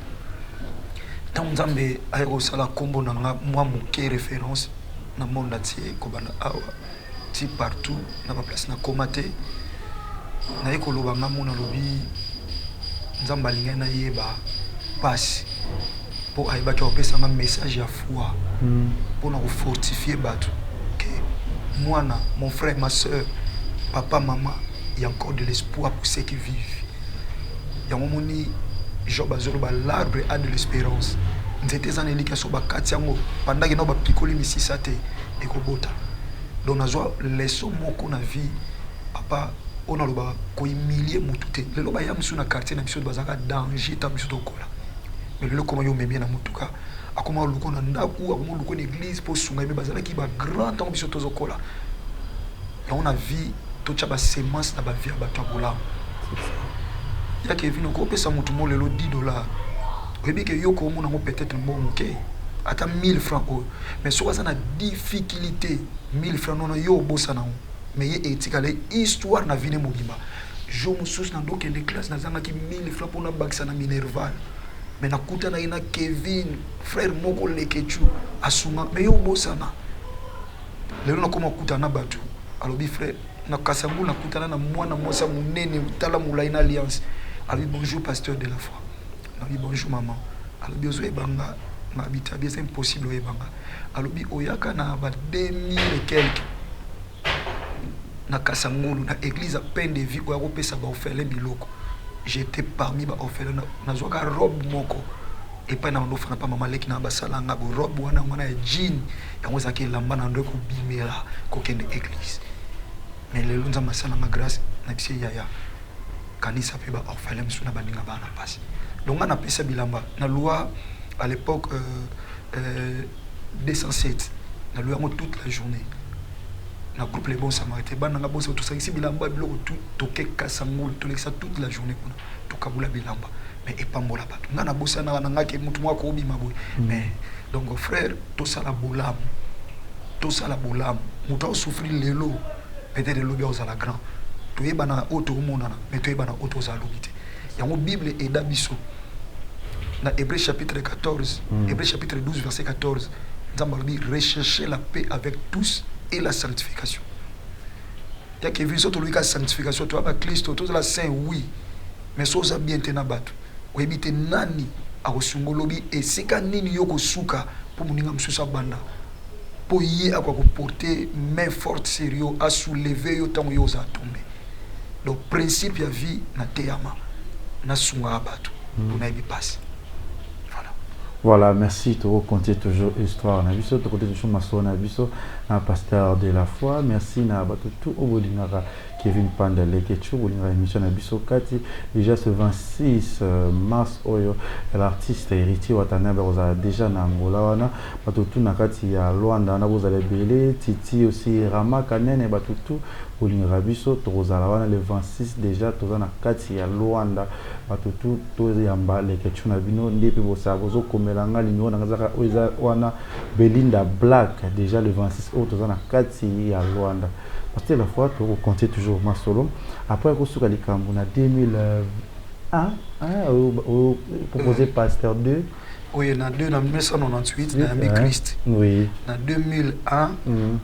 Speaker 3: Ntango Nzambe aye kosala nkombo na nga mwa moke référence na monde entier, kobanda awa ti partout na baplace nakóma te, naye koloba nga mo nalobi Nzambe alingai nayeba mpasi mpo ayebaki akopesanga message ya foi mpona kofortifie bato ke mwana, mon frère, ma soeur, papa, mama, il y a encore de l'espoir pour ceux qui vivent. Yango moni Job azoloba: l'arbre a de l'espérance. Nzete eza na elikya, so bakati yango pandaki nao bapikoli misisa te, ekobota. Donc nazwa leçon moko na vie, papa, oyo nalobaka kohumilie motu te. Lelo baya mosusu na quartier na biso bazalaka danger, ta biso tokola, mais lelo ekoma yo omemi ye na motuka, akoma oluko na ndako, akoma oluko na église mpo osunga ye. Me bazalaki bagrand ntango biso tozokola. Yango na vie totya basemence na bavie ya bato ya bolamu. Ya Kevin, okopesa motu mo lelo 10 dollar, oyebi ke yo koomona yango peut-être mbongo moke. Ata 1000 francs oyo, mais soki aza na difficulté, 1000 francs nono yo obosana yango, mais ye etikala histoire na vie ne mobimba. Jour mosusu nandokende classe, nazangaki 1000 francs mpona bakisa na minerval, mais nakutanaki na Kevin, frère moko leketu asunga. Mais yo obosana. Lelo nakoma kokutana na bato, alobi: "Frère." Na Kasangulu nakutana na mwana mwasi ya monene, tala molai na alliance. Alobi: "Bonjour, pasteur de la foi." Nalobi: "Bonjour, maman." Alobi: "Ozoyebanga?" Ngabi te. Abi: "Eza impossible oyebanga." Alobi: "Oyaka na ba 2000 et quelque na Kasangulu, na église ya Pain de Vie, oya kopesa baorphelin biloko. J'étais parmi baorphelin. Nazwaka robe moko epai na bando ofanda mpa mama leki na basalanga bo robe wana. Yango wana ya jean, yango ezalaki elamba na ndo ekobimela kokende église. Mais lelo Nzambe asalanga grâce." Na biso yaya, kanisa mpe baorphelin mosusu na baninga bana na mpasi. Donc nga napesa bilamba na loi à l'époque, 207, naloi yango toute la journée na groupe Les Bons Samaritains. Bana nga bosa, tosangisi bilamba, biloko tu, toke Kasangulu, tolekisa toute la journée kuna, tokabula bilamba. Mais epambola bato. Nga nabosanaka na nga ke motu moko akobima boye. Mais donc frère, tosala bolamu, tosala bolamu. Moto aosouffrir lelo, peut-être elobi aozala grand. Toyebana oyo tokomonana, mais toyebana oyo tozala lobi te. Yango Bible eda biso na Hébreu chapitre 14, Hébreu chapitre 12 verset 14. Nzambe alobi: "Recherchez la paix avec tous et la sanctification." Yake biso tolobi ka sanctification, toya bakristo, tozala saint, oui, mais so oza bien te na bato, oyebi te nani akosunga olobi esika nini yo kosuka mpo moninga mosusu abanda mpo ye akoka koporter main forte sur yo, asoulever yo ntango yo ozala tombe. Donc principe ya vie, nateyama, nasungaka bato mpo nayebi mpasi. Voilà.
Speaker 2: Voilà, merci. Tu toujours histoire na biso, tu toujours masolo na biso na pasteur de la foi. Merci na bato tout oyo bolingaka Kevin Panda Lekechu, bolingaka émission na biso kati. Déjà ce 26 mars oyo, l'artiste Héritier Watanabe kozala déjà na Angola wana. Bato tout na kati ya Luanda wana bozala ebele. Titi aussi, Rama Kanene, bato tout bolingaka biso, tokozala wana le 26. Déjà toza na kati ya Luanda. Bato tout, toyamba Lekechu na bino nde mpe bosala bozokomela nga numéro na nga ezaka oyo eza wana, Belinda Black. Déjà le 26 oyo toza na kati ya Luanda. Parce que la fois tokocontinuer toujours masolo après kosuka likambo na 2001, oyo proposé pasteur 2.
Speaker 3: Oyo na 2 na 1998 nayambi Christ. Na 2001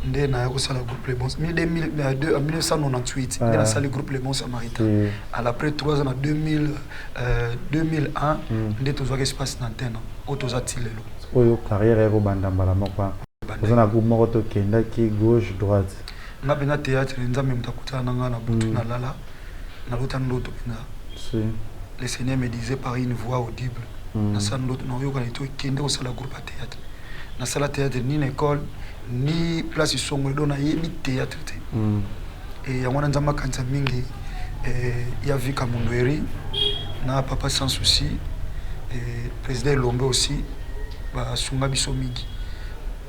Speaker 3: nde naya kosala groupe Les Bons. En 1998 nde nasali groupe Les Bons Samaritains. À après 3 ans, na 2000, 2001 nde tozwaki espace na antenne oyo toza ti lelo.
Speaker 2: Oyo carrière ekobanda mbala moko, oza na groupe moko, tokendaki gauche droite.
Speaker 3: Nga mpenza théâtre, Nzambe moto akutana na nga na butu. Nalala, nalota ndoto mpenza. Le Seigneur me disait par une voix audible. Nasala ndoto, naoyoka na to ekende kosala groupe ya théâtre. Nasala théâtre ni na école ni place songolo, donc nayebi théâtre te. E yango wana Nzambe akanisa mingi ya Vika Mundueri na papa Sans Souci, président Elombe aussi, basunga biso mingi.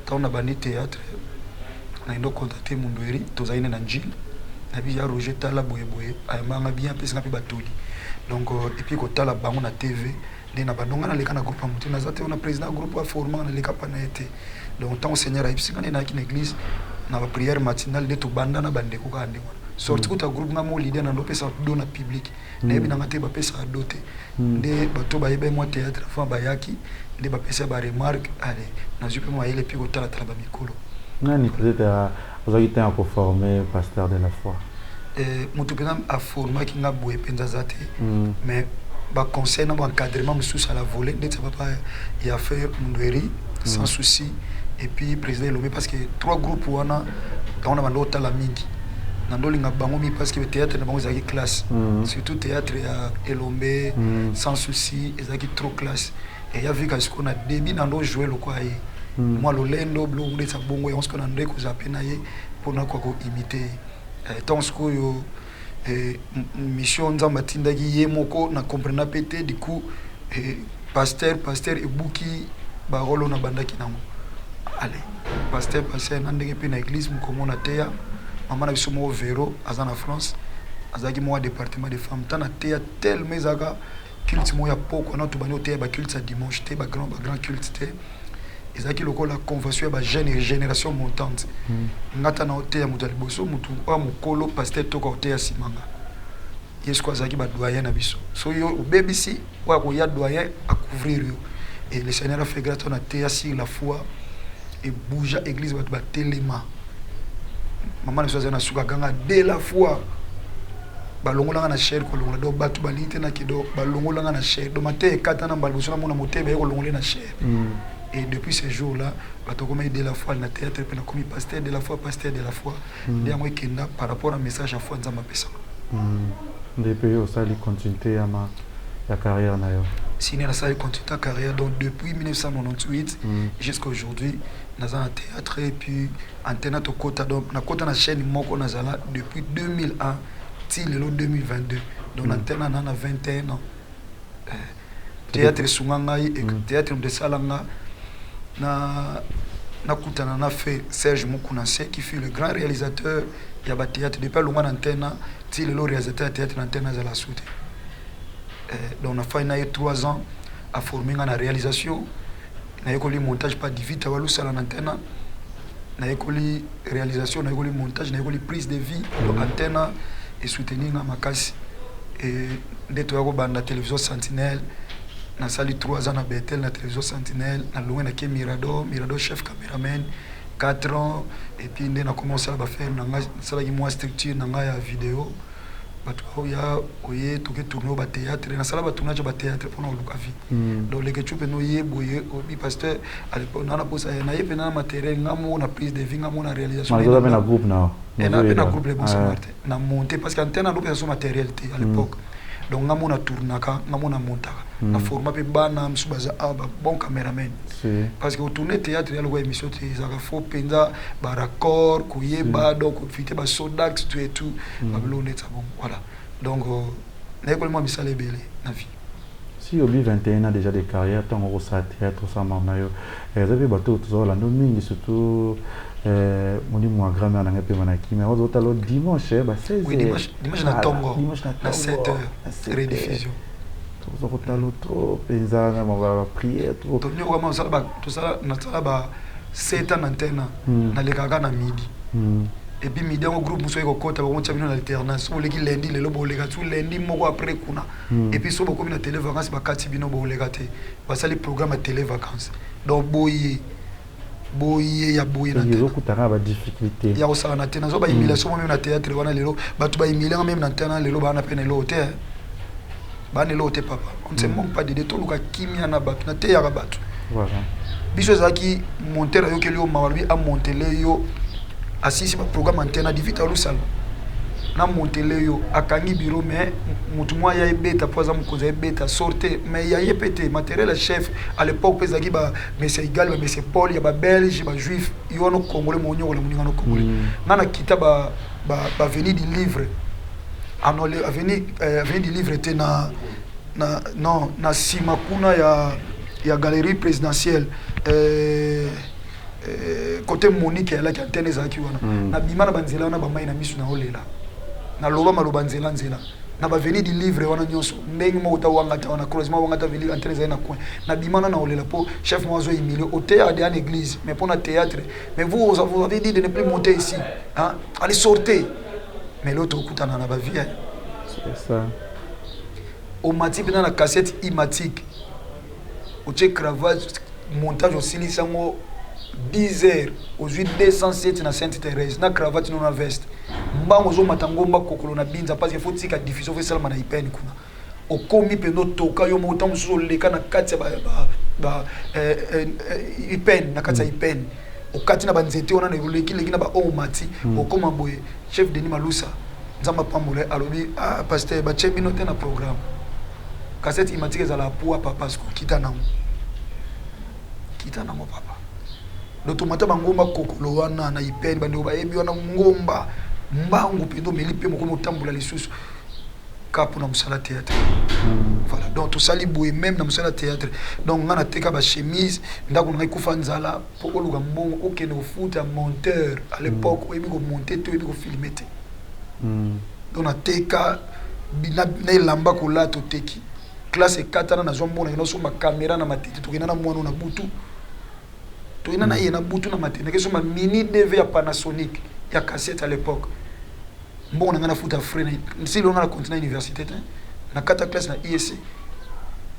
Speaker 3: Ntango na bandi théâtre, nayendo contacter Mundueri, tozali ne na Njili, nayebi ya Roger, tala boyeboye, ayambanga bien, apesinga mpe batoli. Donc et puis kotala bango na TV nde na bandonga. Naleka na groupe ya motu naza te, na président groupe aformanga, naleka mpa na ye te. Donc ntango Seigneur ayebisinga, nde nayaki na église na baprière matinale, nde tobanda na bandeko kaka ndenge wana. Sorti kuta groupe, nga mo leader, na ndopesa do na public. Nayebi nanga te, bapesaka do te. Nde bato bayeba mwa théâtre avant bayaki, nde bapesa baremarque. Ale, nazwi mpe mayele mpe kotalatala bamikolo.
Speaker 2: Nani peut-être ozwaki ntango ya koformer pasteur de la foi?
Speaker 3: Moto mpenza aformaki nga boye mpenza aza te, mais baconseil na baencadrement mosusu à la volée, ndeti ya papa ya frère Mundueri Sans Souci et puis président Elombe, parce que trois groupes wana, yango na bando otala mingi, na ndolinga bango mingi, parce que théâtre na bango ezalaki classe. Surtout théâtre ya Elombe, Sans Souci, ezalaki trop classe. E ya Vika sikoyo na début na ndo jouer lokwa ye mwa lolendo, biloko ndeti ya bongo. Yango sikoyo na ndo ekozala mpe na ye mpona kwa koimiter ye. Ntango sikoyo mission Nzambe atindaki ye moko na comprena mpe te. Du coup pasteur, pasteur ebuki barole oyo nabandaki nango. Ale, pasteur, pasteur na ndenge mpe na église mokomona teya mama na biso moko Vero, aza na France, azalaki moko ya département de femme. Ntan na teya tellement, ezalaka culte moko ya poko wana, tobandi koteya baculte ya dimanche te, bagrand bagrand culte te. Ezalaki lokola convention ya bajeune, génération montante. Nga ta na oteya moto ya liboso, motu oyo mokolo, pasteur Toka, oteya nsima nga. Ye sikoyo azalaki badoyen na biso. So yo obebisi, oyo akoya doyen acouvrir yo. Et le Seigneur a fait grâce, on ateya sur la foi, ebouja église, bato batelema. Mama na biso azali na suka, ganga de la foi, balongolanga na chaire, kolongola. Donc bato balingi te nake, donc balongolanga na chaire. Donc mateya ekatana mbala liboso, namona moteya baye kolongole na chaire. Et depuis ce jour là bato komi de la foi na théâtre, mpe nakomi pasteur de la foi, pasteur de la foi. Nde yango ekenda par rapport à message ya foi Nzambe apesanga.
Speaker 2: Nde mpe osali continuité ya carrière na yo.
Speaker 3: Sine nasali continuité ya carrière. Donc depuis 1998 jusqu'à aujourd'hui naza na théâtre. Et puis antenne tokota, donc nakota na chaîne moko, nazala depuis 2001 ti lelo 2022. Donc na antenne na 21 ans. Théâtre esunga ngai, théâtre moto esala nga na nakutana na fe Serge Mokunase, qui fut le grand réalisateur ya bathéâtre. Depuis alongwa na antenne ti lelo, réalisateur ya théâtre na antenne azala su te. Donc nafai na ye 3 ans, aforme nga na réalisation. Nayekoli montage pa Divita Walusala na antenne. Nayekoli réalisation, nayekoli montage, nayekoli prise de vue. Donc antenne esoutenir nga makasi. E nde toya kobanda télévision Sentinelle. Nasali 3 ans na Betel, na télévision Sentinelle. Nalongwe, nake Mirador. Mirador, chef caméraman 4 ans. Et puis nde nakoma kosala baaffaire na ngai. Nasalaki mwa structure na ngai ya video. Bato baoya, oye toke tourne oyo bathéâtre. Nasala batournage ya bathéâtre mpona koluka vie. Donc Lekecu mpena oye boye, obi pasteur à l'époque naa na posa na ye mpena na matériel nga moko, na prise de vue nga moko, na réalisation.
Speaker 2: Oza mpe na groupe na
Speaker 3: Na mpe na groupe Le Bon Samaritain. Na monté, parce que antenne andopesa so matériel te à l'époque. Donc nga moko na tournaka, nga moko na montaka, na forma mpe bana mosusu baza awa, ba bon caméraman. Parce que otourne théâtre ya lokola émission te, ezalaka fo mpenza baraccord koyeba, donc éviter basodax, tout et tout, babiloko neti ya bongo. Voilà, donc nayekoli mwa misala ebele na vie.
Speaker 2: Si obi 21 ans déjà de carrière, ntango okosala théâtre, osala na yo, eza mpe bato tozolanda mingi, surtout molimo ya grand-mère na ngai mpe na kimia, ozotala dimanche ba 16.
Speaker 3: Oui, dimanche, dimanche na tongo.
Speaker 2: Dimanche na
Speaker 3: na 7 heures, rediffusion.
Speaker 2: Toza kotala trop mpenza na baprière trop.
Speaker 3: Tonyokama tosala, nasala ba 7 ans na antenne. Nalekaka na midi. Et puis midi yango, groupe mosusu ekokota, bakotia bino na alternance. So boleki lundi lelo, boleka tu lundi moko après kuna. Et puis so bokomi na télé vacance, bakati bino, boleka te. Basali programme ya télé vacance. Donc boye boye ya boye na
Speaker 2: Ezokutaka badifficulté.
Speaker 3: Ya kosala na te, nazwa bahumiliation mo même na théâtre wana. Lelo bato bahumilianga même na antenne. Lelo baa na pene eloko te, baa na eloko te. Papa, on ne se manque pas d'idée. Toluka kimia na bato, nateyaka bato. Biso ezalaki monteur ayokeli yo mawa, alobi amontele yo, asisi baprogramme antenne, adivita alusala na montele yo, akangi bureau. Mais motu moko aya ebeta mpo aza mokonzi, ayebeta sorte, mais ya ye mpe te matériel ya chef. À l'époque mpe ezalaki bamese Igal, bamese Paul ya babelge, bajuif. Yo wana congolais, monyokola moninga no congolais. Nga nakita baavenue du Livre, ano avenue du Livre te, na non, na nsima kuna ya galerie présidentielle, côté Monique eyalaki, antenne ezalaki wana. Nabima na banzela wana, bamai na miso, naolela, naloba maloba nzela nzela na baavenue du Livre wana nyonso, ndenge moko ta wanga ta wana, croisement wanga ta veli, antenne ezali na coin. Nabima na naolela mpo chef moko azo humilie. Oteyaka deya na église, mais mpo na théâtre, mais vous, vous avez dit de ne plus monter ici, hein? Allez, sortez. Mais l'autre okutana na bavie.
Speaker 2: C'est ça.
Speaker 3: Omati mpena na cassette imatique, otie cravate, montage osilisi yango 10 heures, ozwi 207 na Sainte Thérèse na cravate no na veste, mbango ozomata ngomba kokolo na Binza, parce que faut tika diffusion, faut esalama na ipene kuna. Okomi mpenza, otoka yo moko, ntango mosusu oleka na kati ya ipene, na kati ya ipene, okati na banzete wana, na olekileki na baoyo, omati, okóma boye. Chef Denis Malusa, Nzambe apambola, alobi: "Ah, pasteur, batie bino te na programme. Cassette imatique ezala poa, papa, siko kita nango, kita nango, papa." Donc tomata bangomba kokolo wana na ipene, bandeko bayebi wana ngomba. Mbangu mpenza omeli mpe mokomi otambola lisusu ka mpona mosala théâtre. Voilà, donc tosali boye même na mosala théâtre. Donc nga nateka bachemise, ndako na ngai kufa nzala, mpo oluka mbongo okende kofuta monteur. À l'époque oyebi komonte te, oyebi kofilme te. Donc nateka na elamba kolata, oteki classe ekatana, nazwa mbongo, nakenda osomba caméra na Matete. Tokenda na mwana na butu. Toyina na ye na butu na matene nakesomba mini DV ya Panasonic ya cassette à l'époque. Mbongo na ngai nafuta frais nsili nga na continent université te, na kata classe na ISC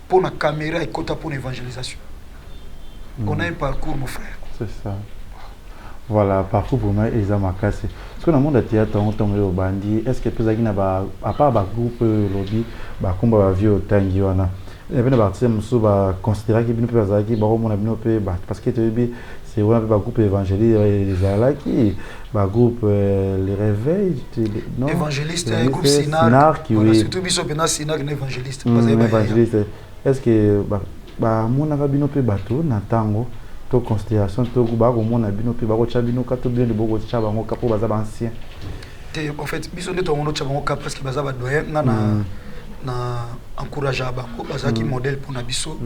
Speaker 3: mpo na caméra ekota mpo na évangélisation. On a un parcours, mon frère.
Speaker 2: C'est ça, voilà, parcours vraiment eza makasi. Soki na monde ya théâtre yango, ntango oyo obandi, est ce que mpe ezalaki na ba, à part bagroupe oyo olobi, bakomba bavieux otangi wana, mpe na baartiste mosusu baconsidéraki bino mpe bazalaki bakomona bino mpe bato? Parce que toyebi c'est wana mpe bagroupe évangéliste ezalaki, bagroupe le réveil,
Speaker 3: non? Évangéliste, groupe Sinark, voilà, surtout biso mpena Sinark na évangéliste.
Speaker 2: Évangéliste, est ce que bamonaka bino mpe bato na ntango to considération to bakomona bino mpe bakotya bino ka to bino nde bokotya bango ka mpo baza baancien?
Speaker 3: Te, en fait biso nde tongo totya bango ka parce que baza badoyen. Nga na encourageaka bango, bazalaki modèle mpona biso.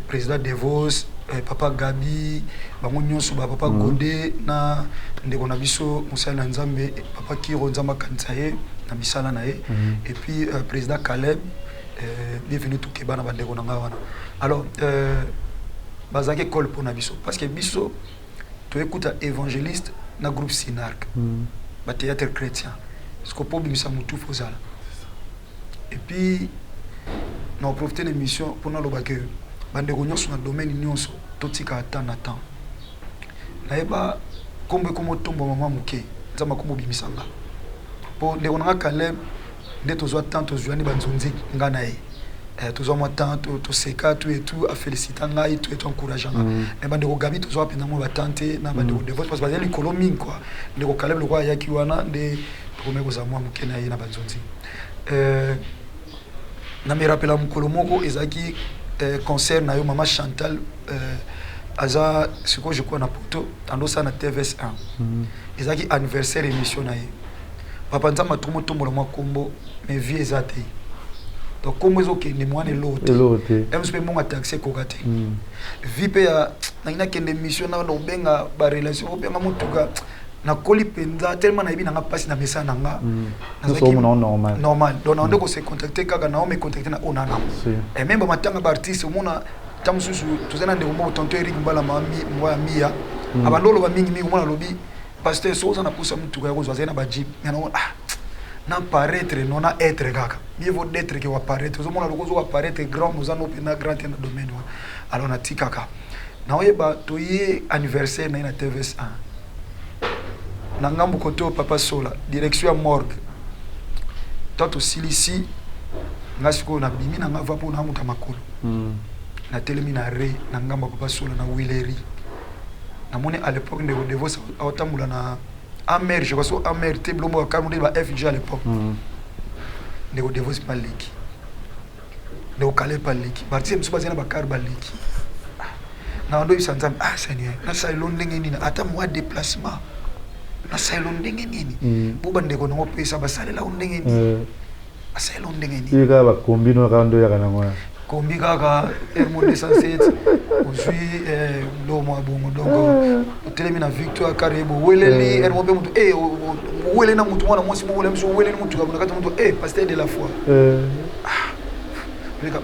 Speaker 3: Président Devos, papa Gabi, bango nyonso, bapapa Gode na ndeko na biso mosali na Nzambe papa Kiro, Nzambe akanisa ye na misala na ye. Et puis président Caleb, bienvenu tokeba na bandeko na ngai wana. Alors bazalaki école mpona biso parce que biso toyekuta évangéliste na groupe Sinark, bathéâtre chrétien, parce que mpo obimisa motu fo ozala. Et puis na oprofite na émission mpona aloba ke bandeko nyonso na domaine nyonso totika temps na temps. Nayeba nkombo ekoma otomba mama moke, Nzambe akoma obimisa nga mpo ndeko na nga Caleb nde tozwa temps, tozwani banzonzi nga na ye. Tozwa mwa temps, toseka tout et tout, afélicita ngai tout et tout, encourage nga. Mais bandeko Gabi tozwa mpenza mwa batemps te na bandeko Devote parce que bazali likolo mingi quoi. Ndeko Caleb lokwa ayaki wana nde tokomaki kozala mwa moke na ye na banzonzi. Na me rappela mokolo moko ezalaki concert na yo, mama Chantal, aza sikoyo je crois na poto, andosala na TVS 1. Ezalaki anniversaire émission na ye. Papa, Nzambe atomo otombola mwa kombo, mais vie eza te. Donc kombo ezokende mwana eloko te, mosu mpe mbongo taxi ekoka te. Vie mpe ya nangi nakende émission na obenga barelation, obenga motuka. Nakoli mpenza tellement nayebi nanga mpasi na mesa na nga.
Speaker 2: Normal.
Speaker 3: Normal. Donc nande kose contacter kaka na ome contacter na oyo nana et même bamatanga baartiste. Omona ta mosusu toza na ndeko moko, tonton Eric Mbala mwa ya Miya, abanda oloba mingimingi. Omona alobi: "Pasteur, so oza na posa motuka ya kozwa, azali na bajeep." Ah, na paraître no na être kaka, mieux vaut d'être que apparaître. Ozomona loko ozo apparaître grand, oza no mpenza grand te na domaine wana. Alors natikaka naoyeba toye anniversaire na ye na TVS 1 na ngambu kote oyo papa Sola, direction ya morgue. To tosilisi, nga sikoyo nabimi na nga va mpo namuta makolo. Natelemi na re na ngambo ya papa Sola na Wileri. Namoni à l'époque ndeko Devos aotambola na Amer, je crois, so Amer te, bilombo bakarmo nde ba FG à l'époque. Ndeko Devos baleki, ndeko Kale baleki, baartiste mosusu bazali na bakar baleki. Na bando oyebisa Nzambe: "Ah Seigneur, nasalelo ndenge nini? Ata mwa déplacement nasalelo ndenge nini?" Po bandeko nango opesa basalela o ndenge nini? Basalela o ndenge nini?
Speaker 2: Kaka bakombi no kaka nde oyaka nango wana.
Speaker 3: Kombi kaka Ermo 207, ozwi biloko mwa bongo. Donc otelemi na Victoire kare, boweleli Ermo mpe motu oweleli na motu mwana mwasi moko biso, oweleli motuka na kati ya motu, pasteur de la foi.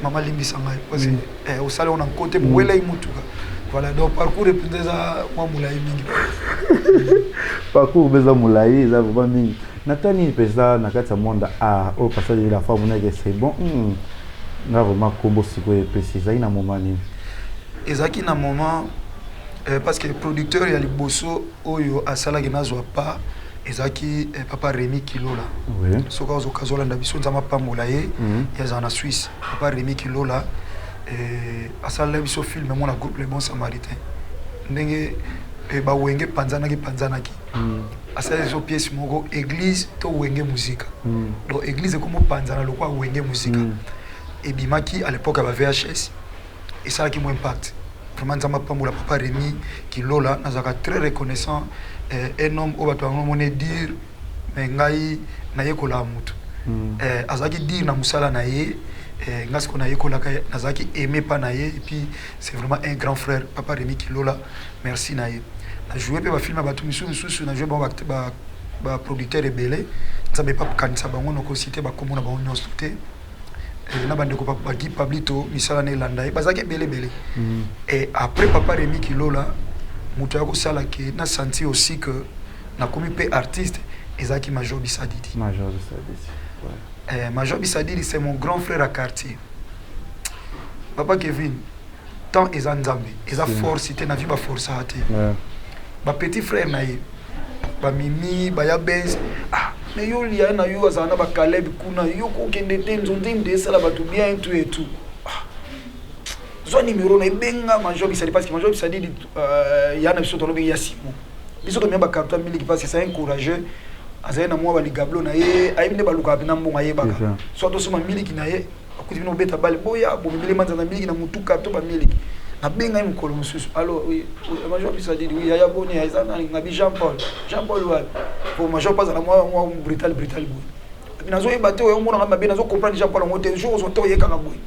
Speaker 3: Mama, limbisa ngai parce que osala ona nkote boweleli motuka. Voilà, donc parcours mpenza eza mwa molai mingi.
Speaker 2: Parcours mpe eza molai, eza vraiment mingi. Natani mpenza na kati ya monde art oyo, passage de la foi, monaki c'est bon, nga vraiment kombo sikoyo epesi, ezalaki na moment nini?
Speaker 3: Ezalaki na moment parce que producteur ya liboso oyo asalaki nazwa pa ezalaki papa Rémi Kilola. Soki azoka azolanda biso, Nzambe apambola ye. Ye azala na Suisse. Papa Rémi Kilola asalela biso film mo na groupe Le Bon Samaritain, ndenge bawenge panzanaki panzanaki. Asaleli biso pièce moko, église to wenge muzika. Donc église ekomopanzana lokwa wenge muzika. Ebimaki à l'époque ya ba VHS, esalaki mo impact vraiment. Nzambe apambola papa Rémi Kilola, nazalaka très reconnaissant. Un homme oyo bato bango mone dire, mais ngai nayekolaka motu. Azalaki dire na mosala na ye. Nga sikoyo nayekolaka, nazalaki aimé pa na ye. Et puis c'est vraiment un grand frère, papa Rémi Kilola, merci na ye. Najoue mpe bafilme ya bato misusu misusu, najoue bango baproducteur ebele. Nzambe epa kanisa bango, nokosite bakombo na bango nyonso te. Na bandeko bagi Pablito, misala na elanda ye, bazalaki ebele ebele. Et après papa Rémi Kilola Moto ya kosala ke na sentir aussi que nakomi mpe artiste ezalaki Major Bisadidi.
Speaker 2: Major Bisadidi, ouais.
Speaker 3: Major Bisadidi, c'est mon grand frère à quartier. Papa Kevin, tant eza Nzambe, eza force te na vie, baforçaka te. Bapetit frère na ye, bamimi, baya benz, ah, mais yo lia na yo azala na bakaleb kuna, yo kokende te, nzonzi nde esala bato bien, tout et tout. Ah, zwa numéro na ebenga Major Bisadidi, parce que Major Bisadidi, ya na biso tolobengi ya Simo, biso tomia bacarton ya miliki, parce que c'est un courageux. Azali na mwa baligablo na ye, ayebi nde balukaka mpena mbongo, ayebaka. So tosoma miliki na ye, akuti bino obeta bale, boya bomibele manza na miliki na mutu, carton bamiliki. Nabenga ye mokolo mosusu: "Allo, oui, oui, Major Bisadidi?" "Oui, yaya, boni?" "Eza nani?" Ngabi: "Jean Paul." "Jean Paul wapi?" Po Major mpo azala mwa brutal brutal boye. Abi nazoyeba te, oyo omonaka mabe, nazocomprendre Jean Paul yango te. Jour ozwa te, oyekaka boye.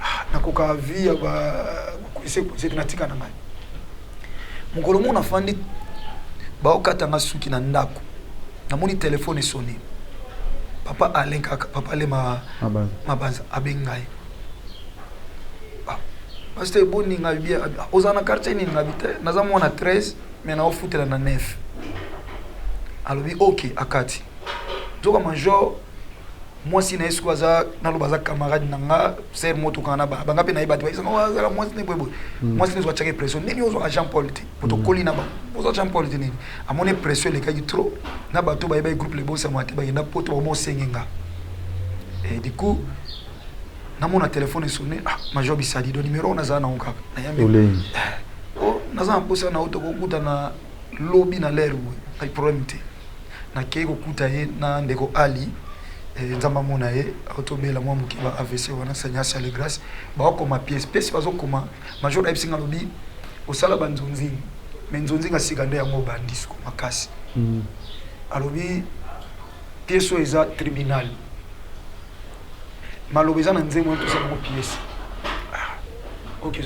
Speaker 3: Ah, nakoka vie ya bakwese kwese te, natika na ngai. Mokolo moko nafandi, baokatanga suki na ndako, namoni telefone esoni, papa Alain kaka, papa Alain
Speaker 2: Mabanza.
Speaker 3: Mabanza abengi ngai: "Ah, pasteur, eboni?" Ngai: "Bien." "Ah, ozala na quartier nini?" Ngabi: "Te, naza mwana 13, mais naofutela na 9." Alobi: "Ok." Akati. Nzoka Major, mwasi na ye sikoyo aza, naloba, aza camarade na nga, ser motokanga na banga mpe nayeba te, bayesanga azala mwasi ne boyeboye. Mwasi ne atiaki pression: "Nini, ozwaka Jean Paul te? Po tokoli na bango, ozwa Jean Paul te, nini?" Amoni pression elekaki trop na bato bayebaki groupe Lebosama te, bakenda poto, bakoma osenge nga. Et du coup namona telefone esonné: "Ah, Major Bisadi." Do numéro wana azala nango kaka, nayambi.
Speaker 2: Olengi.
Speaker 3: "Oh, naza na mposa na yo, tokokutana lobi na l'heure boye." Ai, problème te. Nakei kokuta ye na ndeko Ali, Nzambe amona ye, aotobela mwa moke ba AVC wana, Seigneur asale grâce. Baokoma pièce, pièce bazokoma. Major ayebisi nga, alobi: "Osala banzonzingi, mais nzonzingi asika nde yango obandi siko makasi." Alobi: "Pièce oyo eza tribunal, maloba eza na nzembo wana, tosala yango pièce." Ah,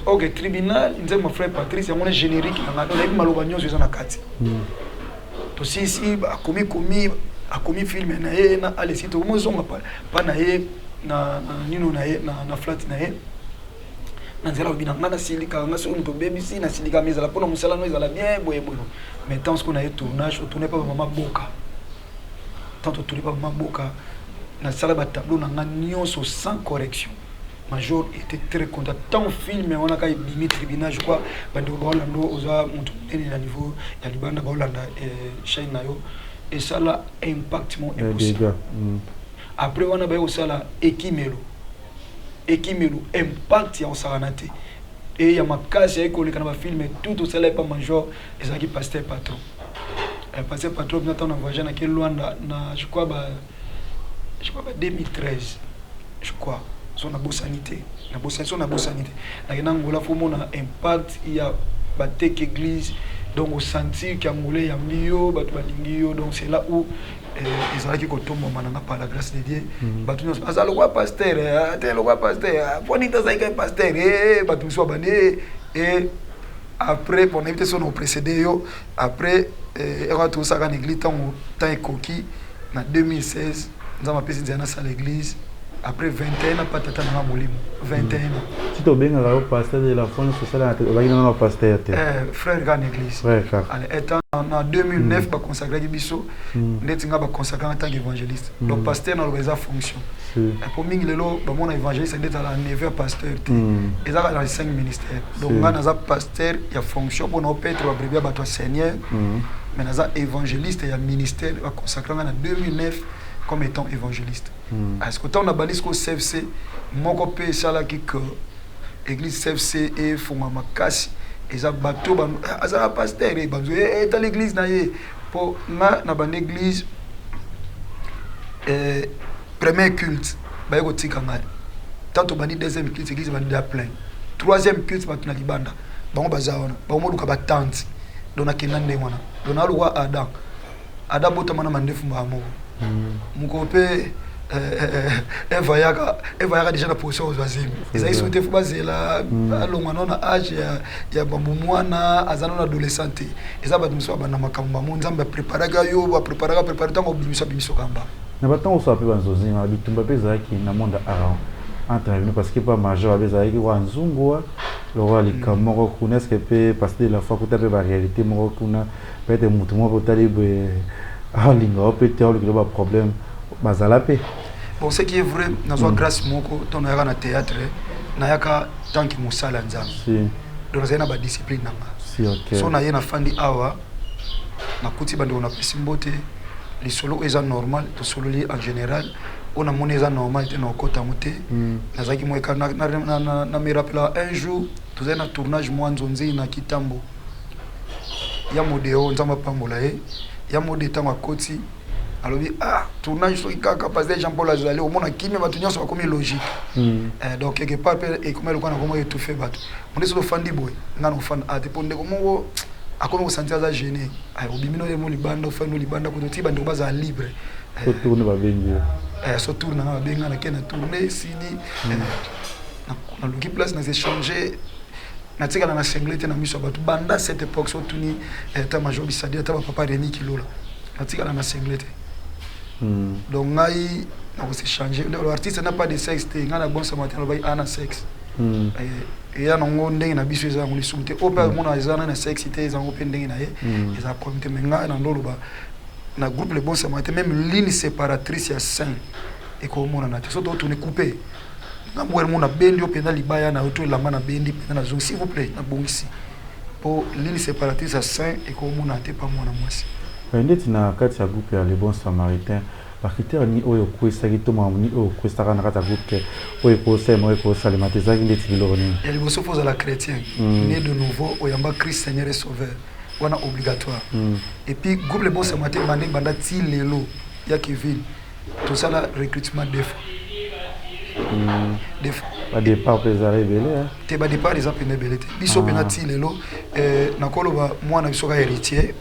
Speaker 3: ok, tribunal, nzembo frère Patrice, yango na générique na ngai, nayebi maloba nyonso eza na kati. Tosisi, akomi komi, akomi film na ye na alesi, tokomozonga pa na ye na nino na ye na flat na ye na nzela. Alobi na ngai: "Nasilikaka nga soki moto obebisi, nasilikaka, ma ezala mpona mosala no ezala bien boye boye." Mais tant sikoyo na ye tournage, otourne pa bamama boka. Tant totourne pa bamama boka, nasala batableau na nga nyonso sans correction. Major était très content. Tant film wana kaka ebimi, tribunal, je crois bandeko baolanda, oza moto monene na niveau ya libanda, baolanda chaîne na yo, esala impact mo impossible. Après wana baye kosala ekimelo. Ekimelo, impact ya kosakana te e ya makasi aye koleka na bafilme tout tosala epa Major ezalaki Pasteur Patron. Pasteur Patron bina, ntango na voyage nake Lwanda na, je crois ba 2013, je crois, so nabosani te, nabosani, so nabosani te, nakenda Angola, fo mona impact ya bateke église. Donc osentir ke Angola eyambi yo, bato balingi yo. Donc c'est là où ezalaki kotombwama nanga par la grâce de Dieu. Bato nyonso aza lokwa pasteur te, lokwa pasteur mponi te, azalaki pasteur. Bato mosusu babandi e après. Bon, nayebi te so na oprécédé yo. Après eka tosaka na église, ntango temps ekoki na 2016, Nzambe apesi nzela nasala église après 21 ans pa tata nanga molimo, 21 ans.
Speaker 2: Si tobengaka yo pasteur de la foi nyonso osala, ozalaki nano pasteur te?
Speaker 3: Frère kaka na église.
Speaker 2: Frère kaka.
Speaker 3: Allez, étant na 2009 baconsacraki biso, ndeti nga baconsacranga en tant qu'évangéliste. Donc pasteur naloba eza fonction. Po mingi lelo bamona évangéliste ndeti ala neveu ya pasteur te. Eza kaka na cinq ministères. Donc nga naza pasteur ya fonction mpona opetre babrebis ya bato ya Seigneur, mais naza évangéliste ya ministère. Baconsacranga na 2009 comme étant évangéliste. Parce que ntango nabandi sikoyo CFC moko mpe esalaki que église CFC efonga makasi, eza bato azala pasteur, banzo etala église na ye. Mpo nga na bandi église, premier culte baye kotika ngai. Tant tobandi deuxième culte, église ebandi ya plein. Troisième culte, bato na libanda bango baza wana, bango moluka batante. Donc nakenda ndenge wana. Donc nalokwa Adam, Adam botama na mandefu mbaa moko. Mokolo mpe Eva yaka, Eva yaka déjà na position kozwa zemi. Ezali soki te, fo bazela alongwa nano na age ya bamomwana, aza nano adolescent te. Eza bato mosusu babanda makambo bamo Nzambe apreparaka yo, apreparaka, prépare, ntango obimiso, abimisoka mba.
Speaker 2: Na batango osala mpe banzonzinga, bitumba mpe ezalaki na monde aran entre bino, parce que pa Major abe ezalaki wa nzungu wa Lokola likambo moko kuna, est ce que mpe pasteur de la foi kuta mpe baréalité moko kuna, peut-être motu moko mpe otali boye, alinga o mpe te, olukela baproblème bazala mpe?
Speaker 3: Bon, ce qui est vrai, nazwa grâce moko. Ntango nayaka na théâtre, nayaka tant que mosala ya Nzambe. Donc nazali na badiscipline na nga. So naye, nafandi awa, nakuti bandeko, napesi mbote, lisolo oyo eza normal, tosololi en général. Oyo namoni eza normal te, na okota yango te. Nazalaki mo eka na me rappela un jour, tozali na tournage mwa nzonzi na Kitambo ya Modeo, Nzambe apambola ye. Ya Mode, ntango akoti, alobi: "Ah, tournage soki kaka pasteur Jean Paul azali, omona kimia, bato nyonso bakomi logique." Donc quelque part mpe ekomi lokola nakoma étouffe bato. Monde soki ofandi boye, nga na ofanda ate mpo ndeko moko akomi kosentir aza gêné. Obimi no ye mo libanda, ofandi no libanda koto ti bandeko bazala libre.
Speaker 2: So tourne, babengi yo.
Speaker 3: So tourne nanga, babenga, nake na tourne, esili, naluki place na échange, natikala na singlet te na miso ya bato. Banda cette époque, so otuni ta major Bisadi, ata bapapa Remi Kilola, natikala na singlet te. Donc ngai nakosechange. Artiste n'a pas de sexe te. Ngai na Bon Samaritain alobaki ana sexe. Eya nango ndenge na biso, eza yango lisumu te. Oyo mpe amona eza na sexe te, eza yango mpe ndenge na ye, eza problème te. Mais ngai na ndoloba na groupe Le Bon Samaritain, même ligne séparatrice ya sein ekomonana te. So totourne coupe, nga mwere mo nabendi yo mpenza libaya na yo to elamba, nabendi mpenza, nazongi, s'il vous plaît, nabongisi, mpo ligne séparatrice ya sein ekomonana te pa mwana mwasi.
Speaker 2: Ndeti na kati ya groupe ya Le Bon Samaritain, bacritère nini oyo okwesaki to makambo nini oyo okwesaka na kati ya groupe ke oyo ekosalema, oyo ekosalema te? Ezalaki ndeti biloko nini?
Speaker 3: Ya liboso, fo ozala chrétien, né de nouveau, oyamba Christ Seigneur et Sauveur, wana obligatoire. Et puis groupe Le Bon Samaritain, bande banda ti lelo ya Kevin, tosala recrutement deux fois. Deux fois.
Speaker 2: Badépart mpe ezala ebele?
Speaker 3: Te, badépart eza pene ebele te. Biso mpena ti lelo, nakoloba mwana biso ka Héritier.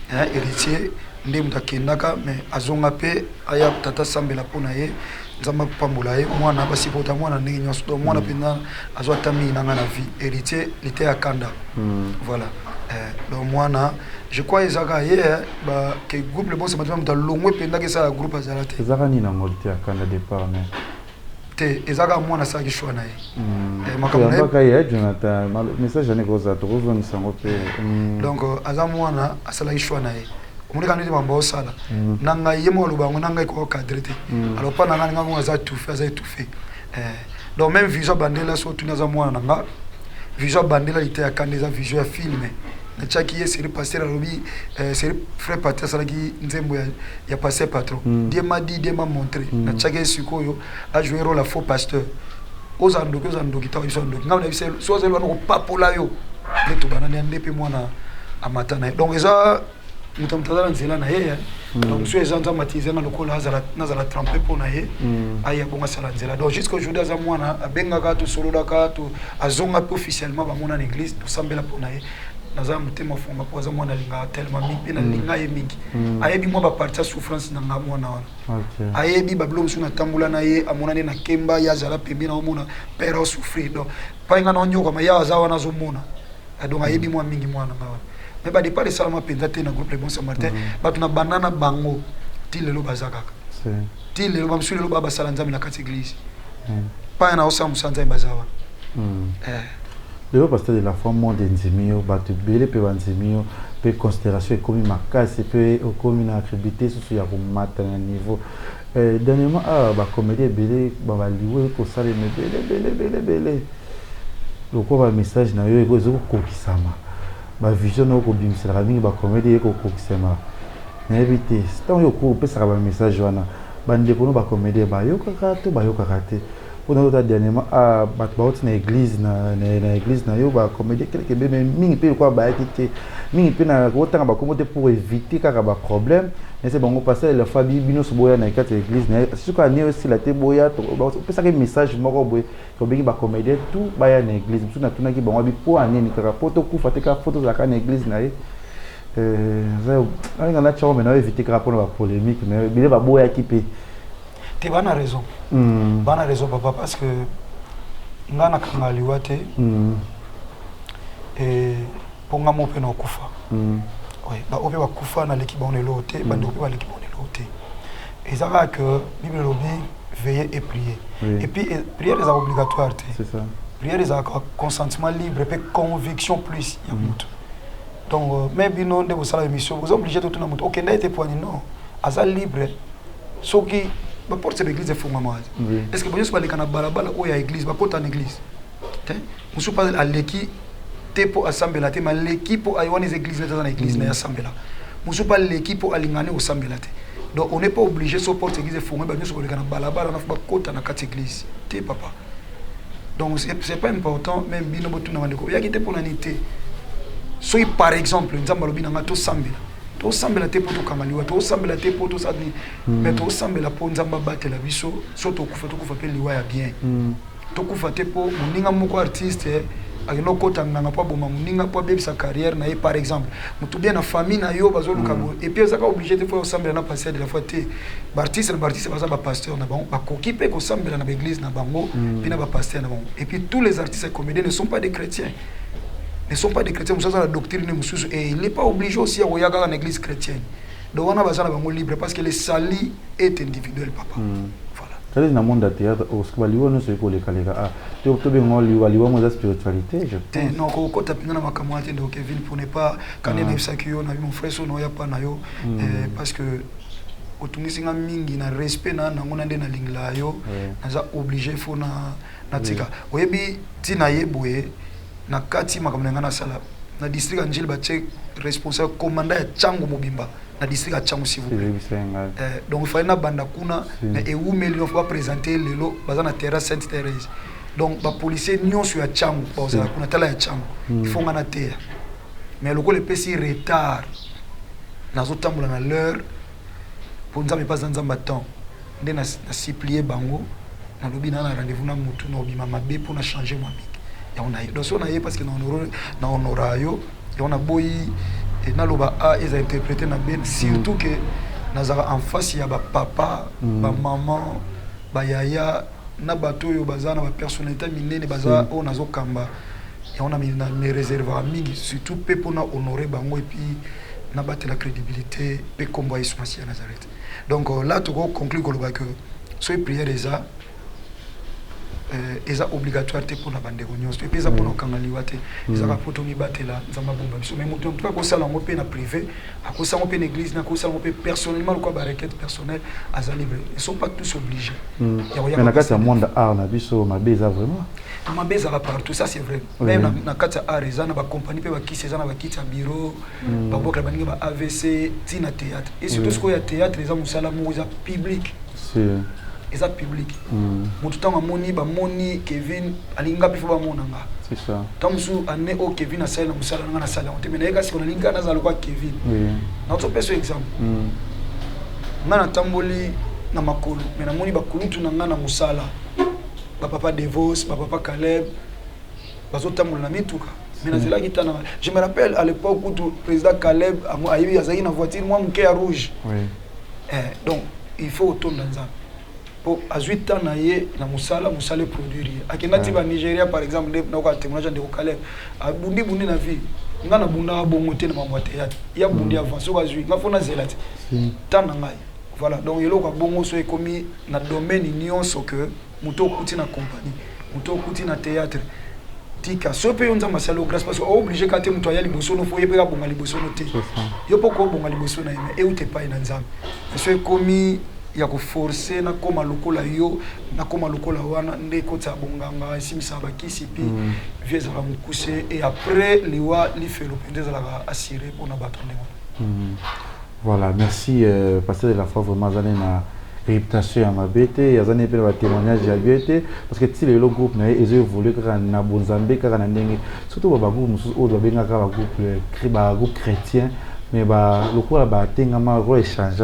Speaker 3: Héritier nde moto akendaka, mais azonga mpe, aya tata sambela mpo na ye, Nzambe apambola ye. Mwana basipota mwana ndenge nyonso. Donc mwana mpenza azwa ata mingi na nga na vie, Héritier lite ya kanda. Voilà. Donc mwana, je crois ezaka ye ke groupe Le Bon Samaritain, moto alongwe mpendaki esala groupe azala te.
Speaker 2: Ezaka nini nango lite ya kanda, départ ne?
Speaker 3: Te, ezaka mwana asalaki choix na ye.
Speaker 2: Makambo na ye. Ye Jonathan, message ani kozala, tokozongisa yango mpe.
Speaker 3: Donc aza mwana asalaki choix na ye. Omoni kaka neti mambo osala na ngai, ye moko aloba yango na ngai kokadre te. Alors mpa na ngai, ngai aza étouffé, aza étouffé. Donc même vision bandela, so otuni, aza mwana na nga. Vision bandela lite ya kanda eza vision ya film natiaki ye série. Pasteur alobi, série frère Patri asalaki nzembo ya pasteur patron. Dieu m'a dit, Dieu m'a montré. Natiaki ye sikoyo ajouer rôle ya faux pasteur. Oza ndoki, oza ndoki, ntango biso ndoki, ngai na biso so ozali wana kopapola yo nde tobanani ya nde mpe mwana amata na ye. Donc eza moto, moto aza na nzela na ye. Donc mosusu eza Nzambe atizenga lokola nazala trempe mpo na ye, aya bongo asala nzela. Donc jusqu'à aujourd'hui aza mwana, abengaka, tosololaka, azonga mpe officiellement, bamona na église, tosambela mpo na ye. Naza motema fonga mpo aza mwana alingaka tellement mingi, mpe nalinga ye mingi. Ayebi mwa baparti ya souffrance na nga, mwana wana. Ayebi babilo mosusu natambola na ye, amona nde nakemba ye, azala pembeni, aomona père asouffrir. Donc pai nga naonyokama, ye aza wana azomona. Donc ayebi mwa mingi mwana nga wana. Mais badépart esalama mpenza te na groupe Le Bon Samaritain. Bato na banda na bango ti lelo baza kaka, ti lelo bamosusu lelo baa basala Nzambe na kati église, pai na osala mosala Nzambe, baza wana.
Speaker 2: Lelo pasteur de la foi, monde endimi yo, bato ebele mpe bandimi yo mpe, considération ekomi makasi mpe okomi na crédibilité susu ya komata na niveau. Dernièrement awa, bacomédie ebele baliwe ekosalema ebele ebele ebele ebele. Lokola bamessage na yo ezokokokisama, bavision na yo kobimiselaka mingi bacomédie ekokokisama, nayebi te ntango yo opesaka bamessage wana, bandeko no bacomédie bayokaka to bayokaka te? Mpona ota dernièrement bato bauti na église na église na yo, bacomédie quelque ebele mingi mpe lokola bayaki te mingi mpe na kotanga bakombo te pour éviter kaka baproblème. Nese bango pasteur la foi, bino nyonso boya na kati ya église na ye. Soki ani osila te, boya. Opesaki message moko boye, tobengi bacomédien tout baya na église. Mosusu natunaki bango abi mpo anini kaka mpo tokufa te, kaka fo tozalaka na église na ye. Alinga na tiango, me na éviter kaka mpona bapolémique, mais bile baboyaki mpe.
Speaker 3: Te, bana raison. Bana raison, papa, parce que nga nakanga liwa te. Mpo nga mo mpe na okufa. Baoyo mpe bakufa, naleki bango na eloko te. Bandeko mpe baleki bango na eloko te. Eza kaka que Bible elobi: veiller et prier. Et puis prière eza obligatoire te.
Speaker 2: C'est ça.
Speaker 3: Prière ezalaka consentement libre mpe conviction plus ya moto. Donc mais bino nde bosala émission, boza obligé totuna moto okenda ete poani? Non, aza libre. Soki baporte ya baéglise efungwamaka te, est ce que banyonso baleka na balabala oyo ya église bakota na église te? Mosusu mpe aleki te mpo asambela te, ma aleki mpo wana eza église neti aza na église na ye asambela. Mosusu mpe aleki mpo alingani kosambela te. Donc on n'est pas obligé, so porte église efungwami, banyonso koleka na balabala wana fo bakota na kati église te, papa. Donc c'est pas important. Même bino botuna bandeko oyaki te mpona nini te. Soki par exemple Nzambe alobi na nga tosambela, tosambela te mpo tokanga liwa, tosambela te mpo tosala nini, mais tosambela mpo Nzambe abatela biso. So tokufa, tokufa mpe liwa ya bien. Tokufa te mpo moninga moko artiste akende okota nganga mpo aboma moninga, mpo abebisa carrière na ye par exemple. Moto bien na famille na yo bazoluka boye. Et puis ezaka obligé te fo osambela na pasteur de la foi te. Baartiste na baartiste baza bapasteur na bango, bakoki mpe kosambela na baéglise na bango mpe na bapasteur na bango. Et puis tous les artistes et comédiens ne sont pas des chrétiens, ne sont pas des chrétiens. Mosusu aza na doctrine mosusu et il n'est pas obligé aussi ya koya kaka na église chrétienne. Donc wana baza na bango libre, parce que le salut est individuel, papa. Voilà.
Speaker 2: C'est-à-dire na monde ya théâtre oyo, soki baliwa nyonso ekolekaleka, ah, tobenga liwa, liwa mo eza spiritualité, je
Speaker 3: te
Speaker 2: pense.
Speaker 3: Non, kokota mpenza na makambo wana te, ndeko Kevin, pour ne pas kande. Nayebisaki yo na mon frère, so naoya pa na yo, parce que otungisi nga mingi na respect na nango na nde nalingela yo. Naza obligé fo na natika. Oyebi ntina ye boye na kati makambo na ngai nasala na district ya Njili, batie responsable commandant ya Ntango mobimba na district ya Ntango, s'il vous plaît.
Speaker 2: Ezebisa ngai.
Speaker 3: Donc il fallait nabanda kuna. Mais ewumeli, faut baprésente lelo, baza na terrain Sainte Thérèse. Donc bapolicier nyonso ya Ntango bazala kuna, tala ya Ntango. Il faut nga na teya, mais lokola epesi retard, nazotambola na l'heure mpo Nzambe mpe aza Nzambe temps. Nde na supplie bango, nalobi na na rendez-vous na motu na obima mabe mpo na changer mwa mingi yango na ye. Donc so na ye, parce que na honora yo, yango naboyi naloba a eza interprété na b, surtout que nazalaka en face ya bapapa, bamama, bayaya na bato oyo baza na bapersonnalité minene, baza oyo nazokamba yango na me réservaka mingi, surtout mpe mpona honorer bango et puis nabatela crédibilité mpe nkombo ya Yesu Masiya ya Nazareth. Donc là toko conclure koloba que soki prière eza obligatoire te mpona bandeko nyonso, et puis eza mpona kokanga liwa te, ezaka mpo tomibatela, Nzambe abomba biso. Mais moto moto akosala yango mpe na privé, akosala yango mpe na église, akosala yango mpe personnellement lokola barequête personnelle, aza libre. Ils sont pas tous obligés ya koya.
Speaker 2: Mais na kati ya monde art na biso, mabe eza vraiment.
Speaker 3: Mabe ezalaka partout, ça c'est vrai. Même na kati ya art eza na bacompagnie mpe bakisi, eza na bakiti ya bureau, babwakela baningi ba AVC ntina théâtre. Et surtout sikoyo ya théâtre eza mosala moko eza public. Eza public. Moto ntango amoni, bamoni Kevin alinga mpe fo bamona nga.
Speaker 2: C'est ça.
Speaker 3: Ntango mosusu ane oyo Kevin asali na mosala na nga, nasali yango te, mais nayeka siko nalingi kaka nazala lokwa Kevin. Nazopesa yo exemple. Nga natamboli na makolo, mais namoni bakulutu na nga na mosala, bapapa Devos, bapapa Caleb, bazotambola na mituka, mais nazelaki ta na. Je me rappelle à l'époque kutu président Caleb ayebi, azalaki na voiture mwa moke ya rouge. Donc il faut otonda Nzambe po azwi temps na ye na mosala, mosala eproduire ye, akenda ti banigéria par exemple. Nde nakoka témoignage ya ndeko Caleb, abundi bundi na vie. Nga nabundaka bongo te na mambo ya théâtre, ya bundi avant. Soki azwi nga, fo nazela te temps na ngai. Voilà. Donc eloko ya bongo so ekomi na domaine nyonso que moto okuti na compagnie, moto okuti na théâtre, tika. So mpe yo Nzambe asali yo grâce, parce que ooblige ka te moto aya liboso no, fo ye mpe kabonga liboso no te.
Speaker 2: C'est ça.
Speaker 3: Yo mpo kobonga liboso na ye, mais euta epai na Nzambe. So ekomi ya koforce, nakóma lokola yo, nakóma lokola wana, nde ekotisa bonganga, esimisaka bakisi puis vie ezalaka mokuse et après liwa, lifelo mpenza ezalaka assuré mpona bato ndenge wana.
Speaker 2: Voilà, merci, pasteur de la foi. Vraiment azali na réputation ya mabe te, azali mpe na batémoignage ya bien te, parce que ti lelo groupe na ye ezo évolue kaka na bonzambe, kaka na ndenge surtout ba bagroupe mosusu oyo babengaka bagroupe chrétien, mais lokola batengama, lokola échange,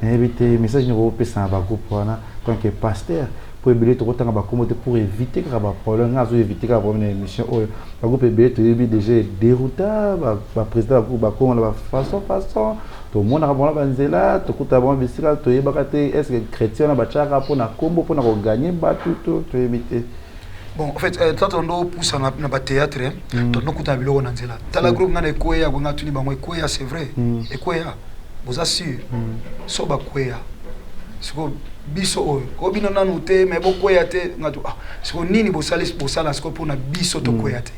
Speaker 2: nayebi te message nini okopesa na bagroupe wana tant que pasteur, po ebele tokotanga bakombo te pour éviter kaka baproblème. Nga azo éviter kaka problème na émission oyo. Bagroupe ebele toyebi déjà dérouta, baprésident bagroupe bakoma na bafaçon façon, tomonaka bango na banzela, tokutaka bango bisika toyebaka te. Est ce que chrétien wana batiaka mpona kombo, mpona koganye bato, to toyebi te?
Speaker 3: Bon, en fait, tata, tondo pusa na bathéâtre, tondo kuta biloko na nzela. Tala groupe nga na ekweya, bonga tuni bango ekweya, c'est vrai? Ekweya, boza sûr? So bakweya, Sikoyo biso oyo oyo bino nanu te, mais bokweya te. Nga to, ah, sikoyo nini bosali, bosala sikoyo mpona biso tokweya te?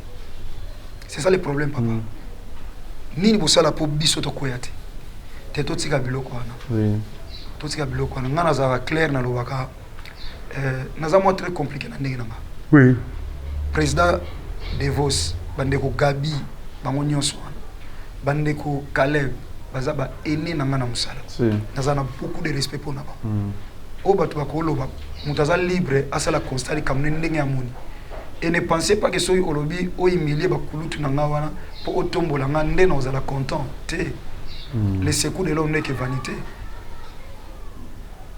Speaker 3: C'est ça le problème, papa. Nini bosala mpo biso tokweya te? Te, totika biloko wana. Totika biloko wana. Nga nazalaka clair, nalobaka, naza mwa très compliqué na ndenge na nga. Président Devos, bandeko Gabi, bango nyonso wana, bandeko Caleb, baza baaînés na nga na mosala. Naza na beaucoup de respect mpona bango. Oyo bato bakoloba, moto aza libre asala constat likambo ne ndenge ya moni. Et ne pensez pas que soki olobi ohumilie bakulutu na nga wana mpo otombola nga nde na ozala content te. Le secours de l'homme n'est que vanité.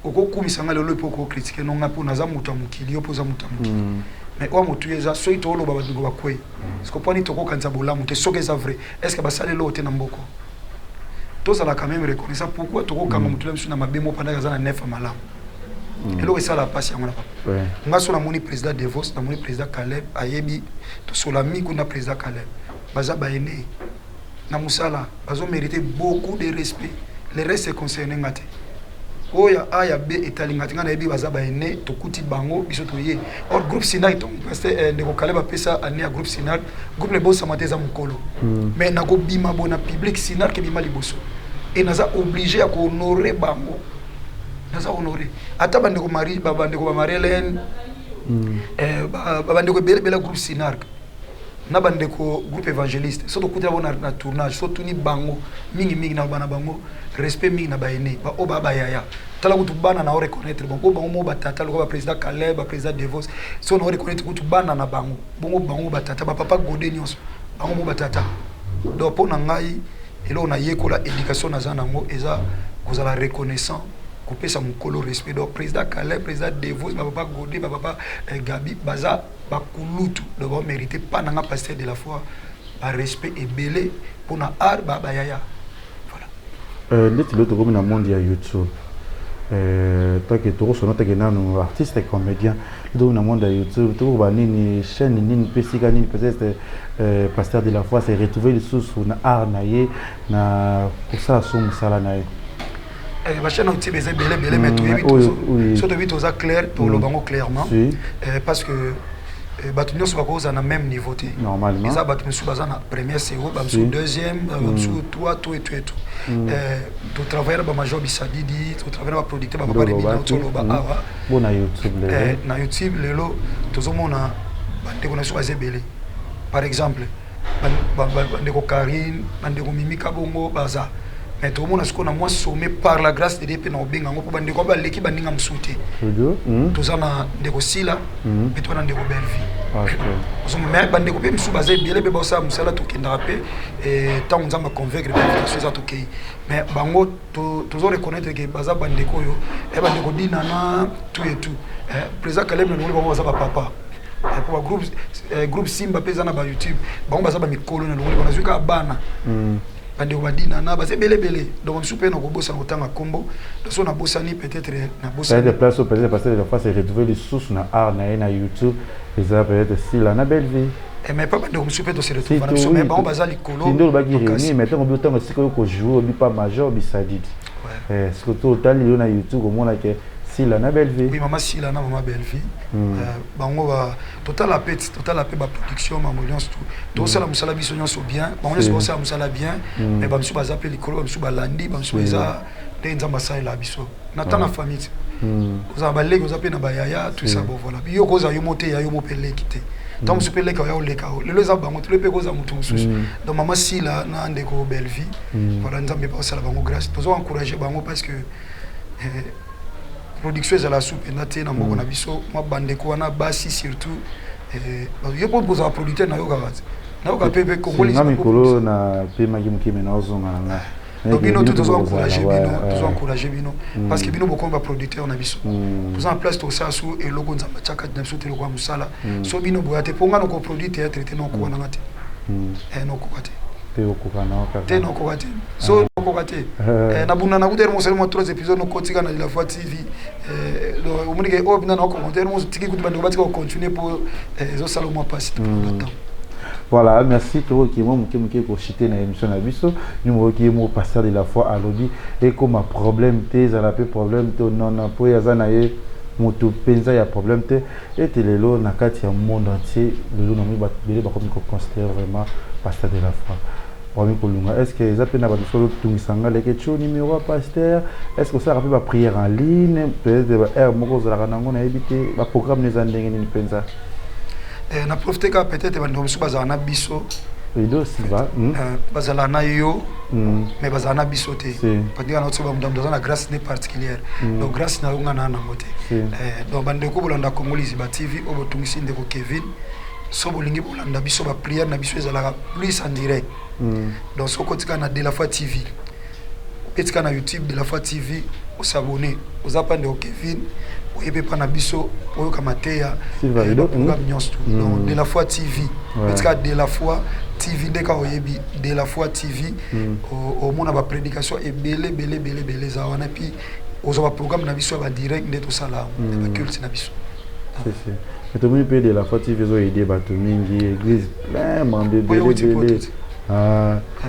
Speaker 3: Okokumisa nga lelo mpo okocritiquer no nga mpo naza moto ya mokili, yo mpo oza moto ya mokili. Mais oyo motu eza soki tooloba bandeko bakwei siko mponi tokokanisa bolamu te. Soki eza vrai, est ce que basali eloko te na mboka? Tozala quand même reconnaissant. Pourquoi tokokanga motu na biso na mabe mo pendant aza na nef ya malamu? Eloko esalaka mpasi yango na papa. Nga so namoni président Devos, namoni président Caleb, ayebi tosola miku na président Caleb, baza baaînés na mosala, bazomérite beaucoup de respect. Le reste concerne nga te. Oyo ya A, ya B etali nga te. Nga nayebi baza baaînés, tokuti bango, biso toye. Or groupe Sinai, pasteur ndeko Caleb apesa année ya groupe Sinai. Groupe Lebosama te eza mokolo, mais nakobima bo na public, Sinai kebima liboso e naza obligé ya kohonorer bango. Naza honoré ata bandeko Marie, bandeko ba Marie Hélène, bandeko ebele ebele groupe Sinark na bandeko groupe évangéliste. So tokutela bango na tournage, so tuni bango mingimingi na bana bango, respect mingi na baaînés baoyo baa bayaya. Tala kutu bana na oreconnaître bango, bango mo batata lokola baprésident Caleb, baprésident Devos. So na oreconnaître kutu bana na bango bongo, bango batata, bapapa Gode nyonso, bango mo batata. Donc mpo na ngai, eloko nayekola, éducation naza nango eza kozala reconnaissant, kopesa mokolo respect. Donc président Caleb, président Devos, bapapa Gode, bapapa Gabi, baza bakulutu, donc bamérite mpa nanga pasteur de la foi barespect ebele mpona art bayaya. Voilà.
Speaker 2: Ndeti lelo tokomi na monde ya YouTube, take tokosona take nanu artiste comédien, tokomi na monde ya YouTube, tokokoba nini, chaîne nini mpe esika nini peut-être pasteur de la foi se retrouver lisusu na art na ye, na kosala so mosala na ye?
Speaker 3: Bachaîne YouTube eza ebele ebele, mais toyebi, so toyebi, toza clair, toloba yango clairement, parce que bato nyonso bakozala na même niveau te. Eza bato mosusu baza na première série, bamosusu deuxième, bamosusu trois, tout et tout et tout. Totravaille na bamajor Bisadidi, totravaille na baproducteur, bapapa Rebina, toloba awa.
Speaker 2: Na YouTube?
Speaker 3: Na YouTube lelo tozomona bandeko na biso baza ebele. Par exemple bandeko Karine, bandeko Mimika, bongo baza. Mais tokomona sikoyo na mwa sommet, par la grâce de Dieu, mpe na kobenga yango mpo bandeko baleki baninga mosusu te. Toza na ndeko Sila mpe toza na ndeko Bellevie. Mais bandeko mpe mosusu baza ebele mpe baosala mosala. Tokendaka mpe ntango Nzambe aconvaincre mpe invitation eza, tokei. Mais bango tozo reconnaître ke baza bandeko oyo, bandeko Dinana, tout et tout. Président Caleb na longoli bango, baza bapapa po bagroupe, groupe Simba mpe eza na bayoutube, bango baza bamikolo. Na longoli bango, nazwi kaka bana, bandeko badinana, baza ebele ebele. Donc mosusu mpe nakobosana kotanga nkombo, so nabosani peut-être nabosani.
Speaker 2: Peut-être place oyo peut-être pasteur de la foi se retrouver lisusu na art na ye na YouTube eza peut-être Sila na Belle Vie.
Speaker 3: Mais pas bandeko mosusu mpe tose retrouve na biso, mais bango baza likolo.
Speaker 2: Nde olobaki réuni, mais ntango obi otango esika oyo kojoue, obi pa major Bisadidi, surtout otali lelo na YouTube, omona ke Sila na Belle Vie.
Speaker 3: Oui, mama Sila na mama Belle Vie, bango ba totala mpe, totala mpe baproduction, mambo nyonso tu tosala mosala biso nyonso bien, bango nyonso basala mosala bien. Mais bamosusu baza mpe likolo, bamosusu balandi, bamosusu eza ndenge Nzambe asalela biso na ta na famille ti ozala baleki, oza mpe na bayaya, tout ça. Bon, voilà, yo kozala yo mo te, ya yo mo mpe leki te. Ntango mosusu mpe leki oya oleka o lelo eza bango te, lelo mpe kozala moto mosusu. Donc mama Sila na ndeko Bellevie, voilà, Nzambe mpe osala bango grâce. Tozo encourage bango parce que production ezala su mpenza te na mboka na biso. Mwa bandeko wana basi surtout, yo mpo kozala producteur, nayokaka te, nayoka mpe mpe.
Speaker 2: Nga mikolo napemaki moke, me naozonga na nga.
Speaker 3: Donc bino tout, tozo encourage bino, tozo encourage bino parce que bino bokomi baproducteur na biso. Toza na place tosala su eloko Nzambe atiaka na biso te, eloko ya mosala. So bino boya te, mpo nga nakoproduire théâtre te, nakoka nanga te, nakoka te.
Speaker 2: Te, okoka na
Speaker 3: kaka te, nakoka te, so nakoka te. Nabunda na kuta mosali mwa trois épisodes, nokotika na La Foi TV. Omoni ke oyo mpena nakoka te, tiki kutu bandeko batika kocontinue mpo ezosala mwa mpasi temps.
Speaker 2: Voilà, merci. Tokoki mwa moke moke koshite na émission na biso. Numéro ki mo pasteur de la foi alobi ekoma problème te, ezala mpe problème te, non, mpo ye aza na ye moto mpenza ya problème te. Ete lelo na kati ya monde entier, lelo namoni bato ebele bakomi koconsidérer vraiment pasteur de la foi, bakomi kolunga. Est ce que eza mpe na bato soki otungisa nga leke tio numéro ya pasteur? Est ce que osalaka mpe baprière en ligne, peut-être ba heure moko ozalaka nango? Nayebi te baprogramme no eza ndenge nini mpenza.
Speaker 3: Na profite kaka, peut-être bandeko mosusu bazala na biso.
Speaker 2: Rido Silva.
Speaker 3: Bazala na yo, mais bazala na biso te. Bandika na oso, bamutu aza na grâce ne particulière, donc grâce na yo, nga na nango te. Donc bandeko bolanda Congo Liziba TV, oyo botungisi ndeko Kevin, so bolingi bolanda biso, baprière na biso ezalaka plus en direct. Donc soki otika na De la Foi TV, opetika na YouTube De la Foi TV, osabone, oza mpa ndeko Kevin, oyebi mpa na biso, oyoka mateya, programme nyonso tu. Donc De la Foi TV, opetika De la Foi TV, nde kaka oyebi De la Foi TV, omona baprédication ebele ebele ebele ebele eza wana. Puis ozwa baprogramme na biso ya badirect nde tosala yango ya baculte na biso.
Speaker 2: Tomoni mpe De la Foi TV ezoaider bato mingi, église plein, mambe ebele ebele.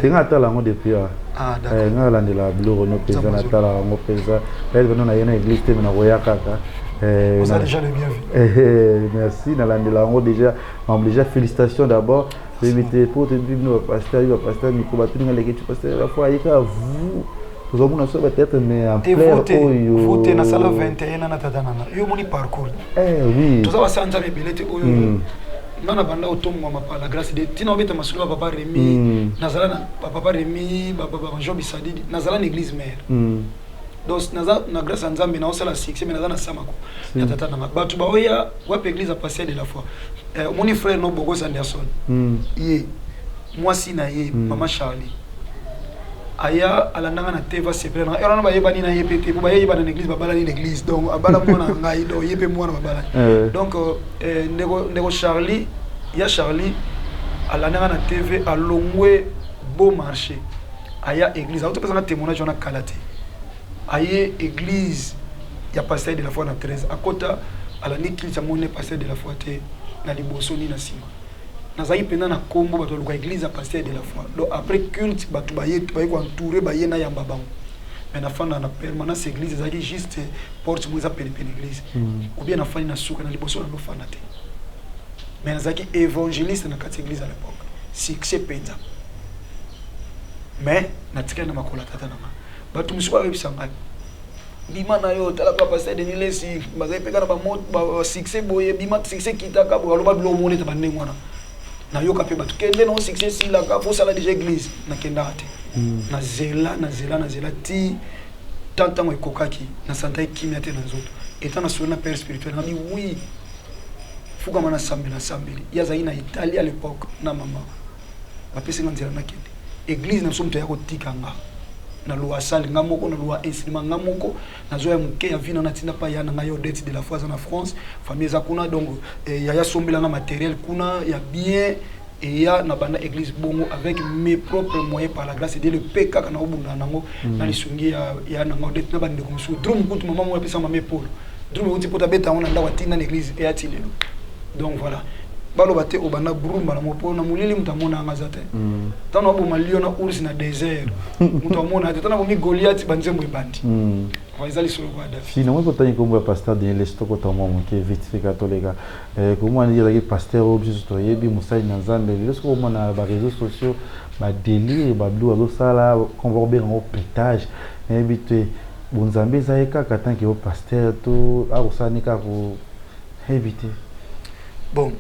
Speaker 2: Te, nga atala yango depuis, nga alandela biloko no mpenza, natala yango mpenza. Peut-être na ye na église te, me nakoya kaka. Merci, nalandela yango déjà mambo. Déjà félicitations d'abord. Toyebi te po toyebi bino bapasteur, yo bapasteur miko batuninga leki tu pasteur la foi ayika vous tozomona so peut-être, mais
Speaker 3: ampleur oyo vote nasala 21 na tata nanga, yo omoni parcours.
Speaker 2: Oui.
Speaker 3: Toza basala Nzambe ebele te. Oyo nga na banda otombwama par la grâce de ntina obeta masolo ya papa Remi, nazala na papa Remi, Jean Bisadidi, nazala na église mère. Donc naza na grâce ya Nzambe, naosala succès, mais naza na samako ya tata nanga. Bato baoya wapi? Église ya pasteur de la foi. Omoni frère no Bogos Anderson, ye mwasi na ye mama Charlie aya alandanga na te, va sepela nanga wana, bayebani na ye mpe te, po bayeyebana na église, babalani na église. Donc abala mwana na ngai, donc ye mpe mwana babalani. Donc ndeko Charlie ya Charlie alandanga na TV, alongwe Beau Marché, aya église, autopesanga témoignage wana kala te. Aye église ya pasteur de la foi na 13, akota, alandi culte, amoni pasteur de la foi te na liboso ni na nsima. Nazalaki mpenza na nkombo, bato baluka église ya pasteur de la foi. Donc après culte, bato baye, baye koentoure, baye nayamba bango, mais nafanda na permanence. Église ezalaki juste porte moko eza penepene église, ou bien nafandi na suka, na liboso nalofanda te, mais nazalaki évangéliste na kati ya église à l'époque, succès mpenza. Mais natikali na makolo ya tata na nga. Bato mosusu bayebisa ngai: "Bima na yo, tala pa pasteur Denis Lesi, bazali mpe kaka na basuccès boye, bima, succès kitaka boye." Aloba biloko moko neti bandenge wana. Nayoka mpe bato: "Kende na succès esilaka, fosala déjà église." Nakendaka te. Nazela, nazela, nazela ti tant ntango ekokaki, nasantaki kimia te na nzoto. Etant nasoli na père spirituel, nabi wi fukama, nasambeli, nasambeli. Ye azalaki na Italie à l'époque na mama, bapesi nga nzela, nakende église na biso. Moto aya kotika nga na loa sale, nga moko na loa instrument, nga moko nazoya moke ya vina, natinda pa ya na ngai Odette de la Foi, aza na France, famille eza kuna. Donc yaya sombelanga matériel kuna ya bien, eya na banda église bongo avec mes propres moyens, par la grâce de le pe kaka na obunda nango na lisungi ya nanga Odette na bandeko mosusu. Drum kutu, mama moko apesa mama epolo drum, euti mpo tabeta yango na ndako, atinda na église, eya ti lelo. Donc voilà, baloba te obanda brumba na mopo na molili, moto amona yanga aza te. Ntango aboma lion na ours na désert, moto amona te. Ntango abomi Goliath, banzembo ebandi. Eza lisolo kwa David.
Speaker 2: Si namoni kotangi nkombo ya pasteur Denis Lesi, tokota mwa moke vite fait. Katoleka komona ezalaki pasteur oyo biso toyebi, mosali na Nzambe. Lelo soki omona baréseaux sociaux, badélire, babiloko azosala, kombo kobenga yango pétage, nayebi te bonzambe eza ye kaka tant que yo pasteur to akosala ni kaka, nayebi te.
Speaker 3: Bon,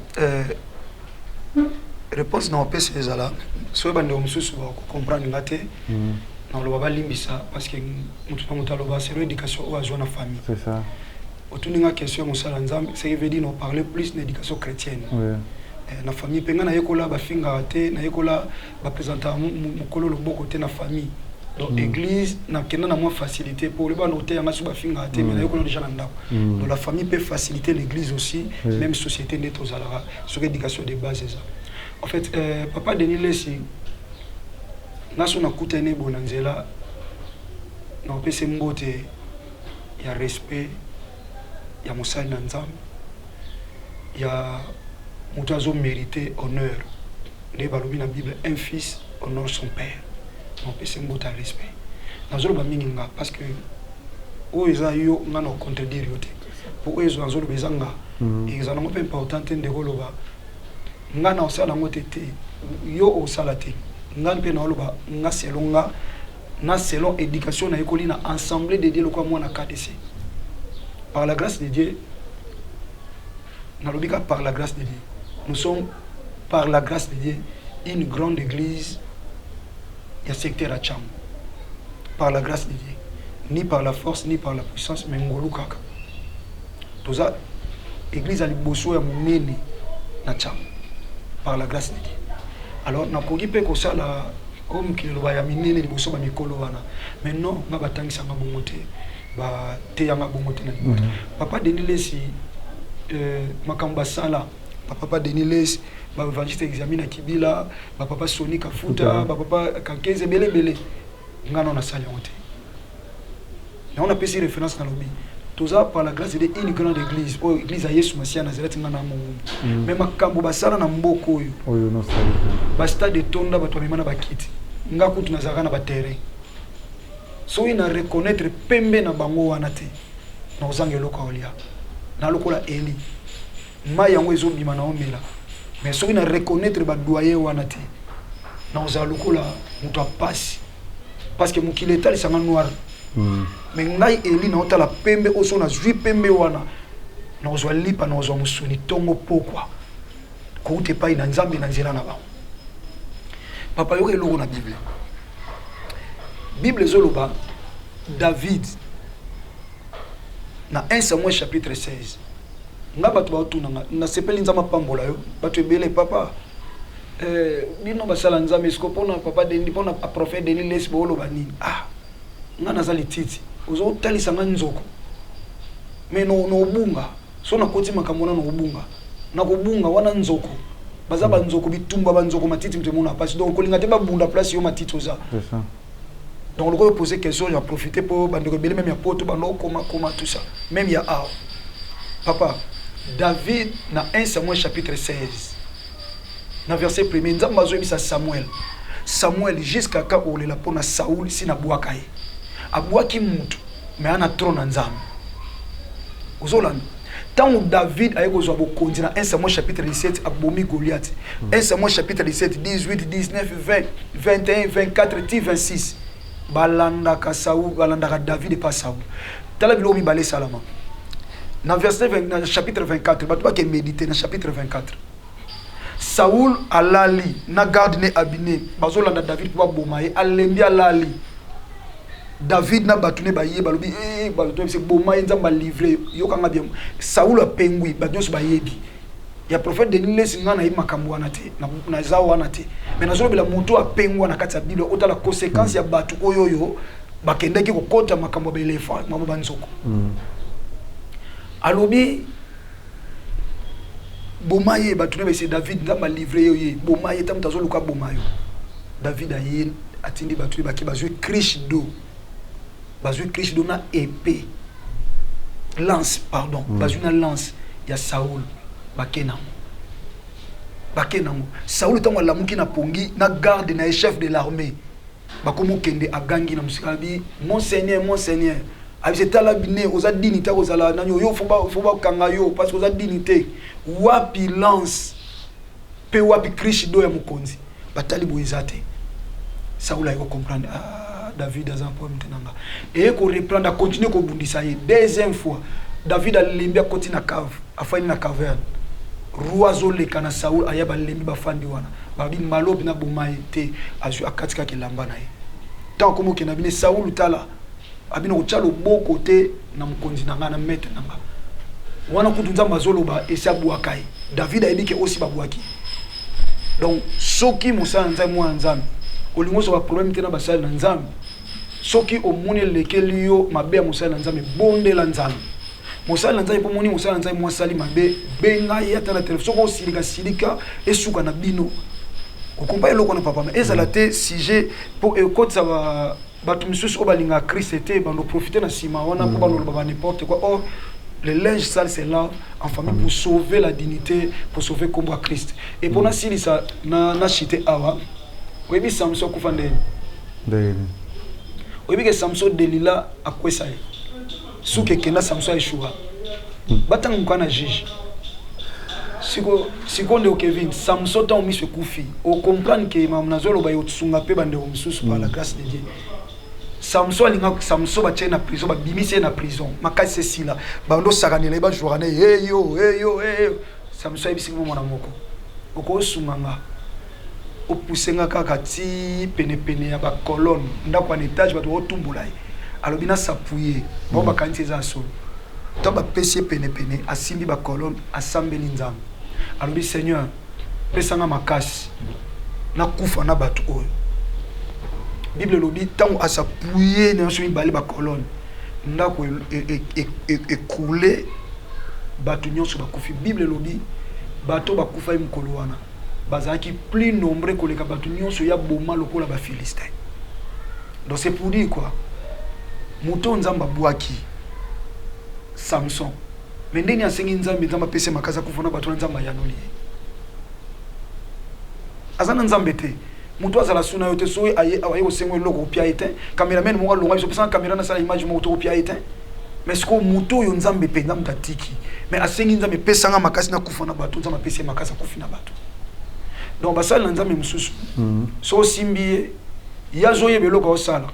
Speaker 3: réponse na opesa ezala soki bandeko mosusu bakocomprendre nga te, naloba balimbisa, parce que motu na moto aloba selon éducation oyo azwa na famille.
Speaker 2: C'est ça.
Speaker 3: Otuni nga question ya mosala Nzambe, ce qui veut dire no parler plus na éducation chrétienne. Na famille mpe nga nayekola bafingaka te, nayekola baprésentaka mokolo loboko te na famille. Donc église nakenda na mwa facilité po loba na oteyanga so bafingaka te, mais nayekola déjà na ndako. Donc la famille peut faciliter l'église aussi, même société nde tozalaka. Soki éducation de base eza, en fait, papa Denis Lesi, nga so nakutani boye na nzela, naopesa mbote ya respect ya mosali na Nzambe, ya moto azomérite honneur. Nde balobi na Bible, un fils honore son père. Napesi mbote ya respect. Nazoloba mingi nga parce que oyo eza yo, nga na contredire yo te, po oyo ezo nazoloba eza nga. Eza nango mpe important te. Ndeko, oloba nga na osala yango te, te, yo osala te. Nga mpe naoloba nga selon nga na selon éducation nayekoli na Assemblée de Dieu lokola mwana KDC. Par la grâce de Dieu, nalobi kaka par la grâce de Dieu, nous sommes par la grâce de Dieu une grande église ya secteur ya Tshangu. Par la grâce de Dieu, ni par la force ni par la puissance, mais ngolu kaka. Toza église ya liboso ya monene na Tshangu par la grâce de Dieu. Alors nakoki mpe kosala oyo mokili eloba ya minene liboso bamikolo wana, mais non, nga batangisanga bongo te, bateyanga bongo te na libota. Papa Denis Lesi, makambo basala bapapa Denis Lesi, baévangéliste Examen na Kibila, bapapa Soni Kafuta, bapapa Kankeze, ebele ebele, nga nao nasali yango te. Yango napesi référence, nalobi toza par la grâce de Dieu une grande église oyo église ya Yesu Masiya Nazareth. Nga na mongumu, mais makambo basala na mboka oyo,
Speaker 2: oyo nosali te.
Speaker 3: Bastade etonda, bato bamema na bakiti. Nga kutu nazalaka na baterrain. Soki na reconnaître pembe na bango wana te, na kozanga eloko ya kolia na lokola eli mai yango ezobima na omela. Mais soki na reconnaître badoyen wana te, na kozala lokola moto apasi, parce que mokili etalisanga noir. Mais ngai eli naotala pembe oyo, so nazwi pembe wana, nakozwa lipa, nakozwa mosuni ntongo pokwa kouta epai na Nzambe na nzela na bango. Papa, yoka eloko na Bible. Bible ezoloba David na 1 Samuel chapitre 16. Nga bato baotunanga, nasepeli, Nzambe apambola yo. Bato ebele, papa, bino basala Nzambe siko mpona papa Denis, mpona prophète Denis Lesi, booloba nini? Ah, nga naza lititi, ozotalisa nga nzoko, mais nobunga. So nakoti makambo wana, nakobunga, nakobunga wana. Nzoko baza banzoko, bitumba banzoko, matiti moto emona mpasi. Donc kolinga te babunda place yo matiti oza.
Speaker 2: C'est ça.
Speaker 3: Donc lokola poser question, ya profiter mpo bandeko ebele, même ya poto, bando okoma koma tout ça, même ya awa. Papa, David na 1 Samuel chapitre 16 na verset premier, Nzambe azoyebisa Samuel: Samuel, jusqu'à ka olela mpo na Saul? Si nabwaka ye, abwaki mutu, mais ana trône na Nzambe. Ozolanda ntango David aye kozwa bokonzi na 1 Samuel chapitre 17, abomi Goliath. 1 Samuel chapitre 17, 18, 19, 20, 21, 24 ti 26, balandaka Saul, balandaka David epa Saul. Tala biloko mibale esalama na verset 20, na chapitre 24. Bato bake méditer na chapitre 24. Saul alali na garde ne Abine, bazolanda David mpo baboma ye. Alembi, alali. David na bato ne baye, balobi: "Eh, bato bayebisi, boma ye, Nzambe alivre." Yokanga bien, Saul apengwi, bato nyonso bayebi ya prophète Denis Lesi. Ngai nayebi makambo wana te, naza wana te, mais nazolobela moto apengwa na kati ya Bible. Otala conséquence ya bato oyo oyo bakendaki kokota makambo ya baéléphant, makambo banzoko. Alobi: "Boma ye." Bato ne baese David: "Nzambe alivre yo ye, boma ye." Ta moto azoluka boma yo. David aye, atindi bato ye, bake, bazwi cruche d'eau, bazwi cruche d'eau na épée, lance, pardon. Bazwi na lance ya Saul, bake nango, bake nango. Saul ntango alamuki na pongi na garde na ye, chef de l'armée, bakomi okende, agangi na mosika, abi: "Mon seigneur, mon seigneur." Abise: "Tala bine, oza dini te, kozala nani oyo, fo bakanga yo parce que oza dini te. Wapi lance mpe wapi cruche d'eau ya mokonzi?" Batali boye, eza te. Saul aye kocomprendre: "Ah, David aza problème te na nga." Eye koreprendre, acontinue kobundisa ye deuxième fois. David alembi, akoti na cave, afandi na caverne. Roi azoleka na Saul, aya, balembi, bafandi wana, babi malobi na boma ye te. Azwi, akati kaka elamba na ye. Ntango akomi okende, abine Saul: "Tala, abino kotya loboko te na mokonzi na ngai, na maître na nga." Wana kutu Nzambe azoloba esi abwaka ye. David ayebi ke osi babwaki. Donc soki mosala na Nzambe, mwana Nzambe, olingi ozwa baproblème te na basali na Nzambe, soki omoni elekeli yo mabe ya mosali na Nzambe, bondela Nzambe. Mosali na Nzambe, mpo moni mosali na Nzambe mwasali mabe, benga ye ata na telefone. Soki osilika silika, esuka na bino okompa eloko na papa. Ma ezala te sujet mpo ekotisa bato misusu oyo balingaka Christ te, bando profite na nsima wana mpo bandoloba ba n'importe quoi. Or Le linge sale se lave en famille pour sauver la dignité, pour sauver kombo ya Christ. Et mpo nasilisa na chite awa, oyebi Samson akufa ndeni?
Speaker 2: Ndenge?
Speaker 3: Oyebi ke Samson, Delila akwesa ye, suki ekenda, Samson aeshuka. Batanga moka na juge. Siko siko, ndeko Kevin, Samson, ntango miso ekufi, ocomprendre ke makambo nazoloba yosunga mpe bandeko mosusu par la grâce de Dieu. Samson alinga, Samson batie na prison, babimisi ye na prison, makasi esila, bando osakanela ye, bajwaka na ye, eyo eyo eyo. Samson ayebisi ngo: "Mwana moko okosunga nga, opuse nga kaka ti penepene ya bacolonne, ndako ya na étage." Bato baotumbola ye, alobi nasapuye bango, bakanisi eza ya solo. To bapesi ye penepene, asimbi bacolonne, asambeli Nzambe, alobi: "Seigneur, pesanga makasi nakufa na bato oyo." Bible elobi ntango asapuye na nyonso mibale bacolonne, ndako ekule, bato nyonso bakufi. Bible elobi bato bakufaki mokolo wana bazalaki plus nombreux koleka bato nyonso ya boma lokola Bafilistin. Donc c'est pour dire quoi? Moto oyo Nzambe abwaki, Samson, mais ndeni asengi Nzambe, Nzambe apesi ye makasi akufa na bato na Nzambe ayanoli ye. Aza na Nzambe te. Moto azala suna yo te. Soki aye kosenga eloko, opia ye te. Cameraman moko alonga biso, opesanga caméra, nasala image moko to opia ye te. Mais sikoyo moto oyo Nzambe mpenza moto atiki, mais asengi Nzambe: "Epesanga makasi nakufa na bato." Nzambe apesi ye makasi, akufi na bato. Donc basali na Nzambe mosusu, so osimbi ye, ye azoyeba eloko aosala,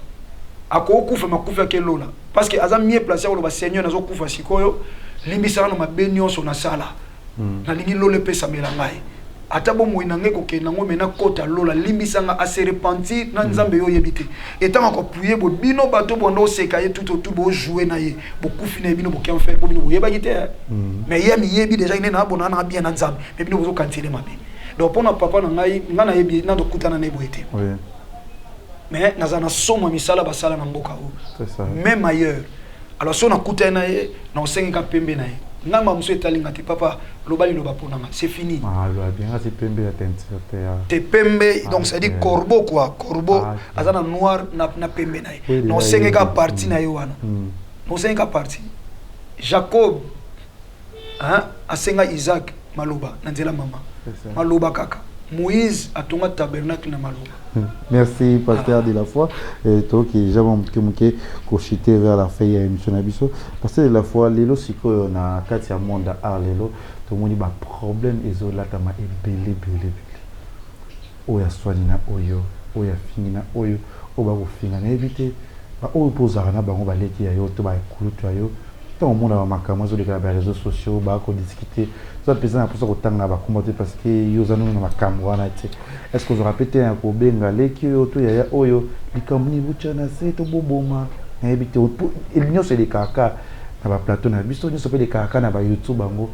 Speaker 3: akokufa makufi ake lola, parce que aza mieux placé akoloba: "Seigneur, nazokufa sikoyo, limbisaka na mabe nyonso nasala. Nalingi lola epesamela ngai, ata bomoi na ngai kokende yango, me nakota lola, limbisanga." Ase repentir na Nzambe. Yo oyebi te etango akopuye bo bino bato bonda oseka ye tout autour, bojoue na ye, bokufi na ye, bino bokia enfer, po bino boyebaki te. Mais ye amiyebi déjà nde na bona na bien na Nzambe, mais bino bozokantisele mabe. Donc mpona papa na ngai, ngai nayebi nando kutana na ye boye te, mais naza na somo ya misala basala na mboka oyo,
Speaker 2: C'est ça.
Speaker 3: même ailleurs. Alors so nakutani na ye, na osengeka pembe na ye, ngai mamosu etalinga te: "Papa, loba liloba mpo nanga, c'est fini."
Speaker 2: Ah, loba bien, kasi pembe ya teinture te ya.
Speaker 3: Te, pembe, donc c'est à dire corbeau quoi, corbeau. Aza na noir na pembe na ye.
Speaker 2: Oui,
Speaker 3: Na
Speaker 2: déjà,
Speaker 3: osengeka parti na ye wana, na osengeka parti. Jacob, hein, asenga Isaac maloba na nzela mama.
Speaker 2: C'est ça.
Speaker 3: Maloba kaka. Moïse atonga tabernacle na maloba.
Speaker 2: Merci, pasteur de la foi. Et toi qui jamais moke moke kochiter vers la fin ya émission na biso. Pasteur de la foi, lelo sikoyo na kati ya monde ya art, lelo tomoni ba problème ezolatama ebele ebele ebele. Oyo aswani na oyo, oyo afingi na oyo, oyo bakofinga, nayebi te. Oyo mpo ozalaka na bango, baleki ya yo to bakulutu ya yo, ntango omona bamakambo ezoleka na baréseaux sociaux, bakodiskute, toza mpenza na mposa kotanga bakombo te, parce que yo oza nano na makambo wana te. Est ce que ozwaka mpe te ya kobenga leki oyo to yaya oyo: "Likambo nini botya na se to boboma"? Nayebi te. Nyonso elekaka kaka na baplateau na biso, nyonso mpe elekaka kaka na bayoutube bango.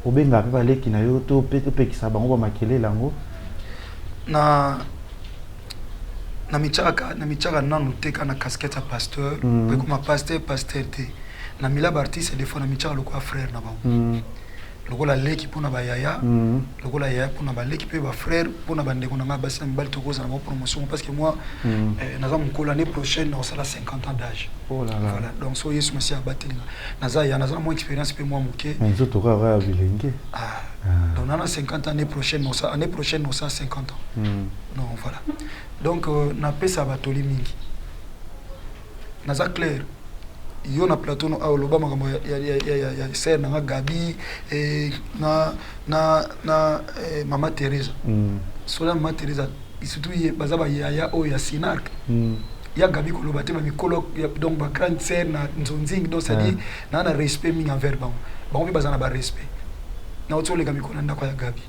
Speaker 2: Obengaka mpe baleki na yo to mpe topekisa bango bamakelele yango?
Speaker 3: Na mitiaka nanu te kaka na casquette ya pasteur. Po ekoma pasteur pasteur te. Na mila baartiste, des fois na mitiaka lokola frère na bango, lokola leki mpona bayaya, lokola yaya mpona baleki mpe bafrère mpona bandeko na ngai basi na mibali. Tokozala bango promotion, parce que moi, naza mokolo, année prochaine nakosala 50 ans d'âge.
Speaker 2: Oh là là.
Speaker 3: Voilà, donc so Yesu Masi abatelinga, naza ya naza na mwa expérience mpe mwa moke.
Speaker 2: Mais nzoto kaka ya bilenge.
Speaker 3: Ah, donc nana 50 ans année prochaine, année prochaine nosala 50 ans. Non, voilà, donc napesa batoli mingi, naza clair. Yo na plateau no awa, oloba makambo ya sœur nanga Gabi, na mama Teresa. Sola mama Teresa surtout, ye baza bayaya oyo ya Sinark. Ya Gabi koloba te, bamikolo donc bagrande sœur na nzonzingi. Donc c'est à dire naa na respect mingi envers bango, bango mpe baza na barespect. Nauti oleka mikolo na ndako ya Gabi.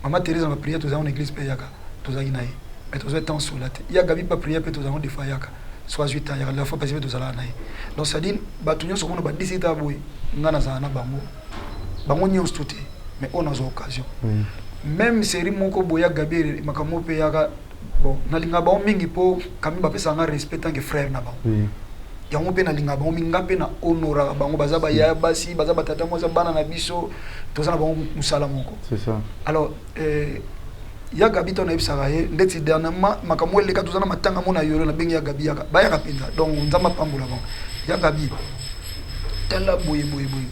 Speaker 3: Mama Teresa na baprière tozalaki na église mpe yaka, tozalaki na ye, mais tozwa temps sola te. Ya Gabi baprière mpe tozalaki, des fois yaka, so azwi temps yaka, la fois passée mpe tozalaka na ye. Donc c'est à dire bato nyonso komona badisita boye, nga nazala na bango, bango nyonso to te, mais oyo nazwa occasion. Même série moko boye ya Gabi, makambo mpe yaka. Bon, nalingaka bango mingi mpo kami bapesaka nga respect tant que frère na bango. Yango mpe nalingaka bango mingi, nga mpe na honoraka bango. Baza bayaya basi, baza batata mwasi, bana na biso, toza na bango mosala moko.
Speaker 2: C'est ça.
Speaker 3: Alors ya Gabi, to nayebisaka ye ndeti dernièrement makambo eleka, toza na matanga mo na yolo, nabengi ya Gabi, yaka, bayaka mpenza. Donc Nzambe apambola bango. Ya Gabi, tala boye boye boye.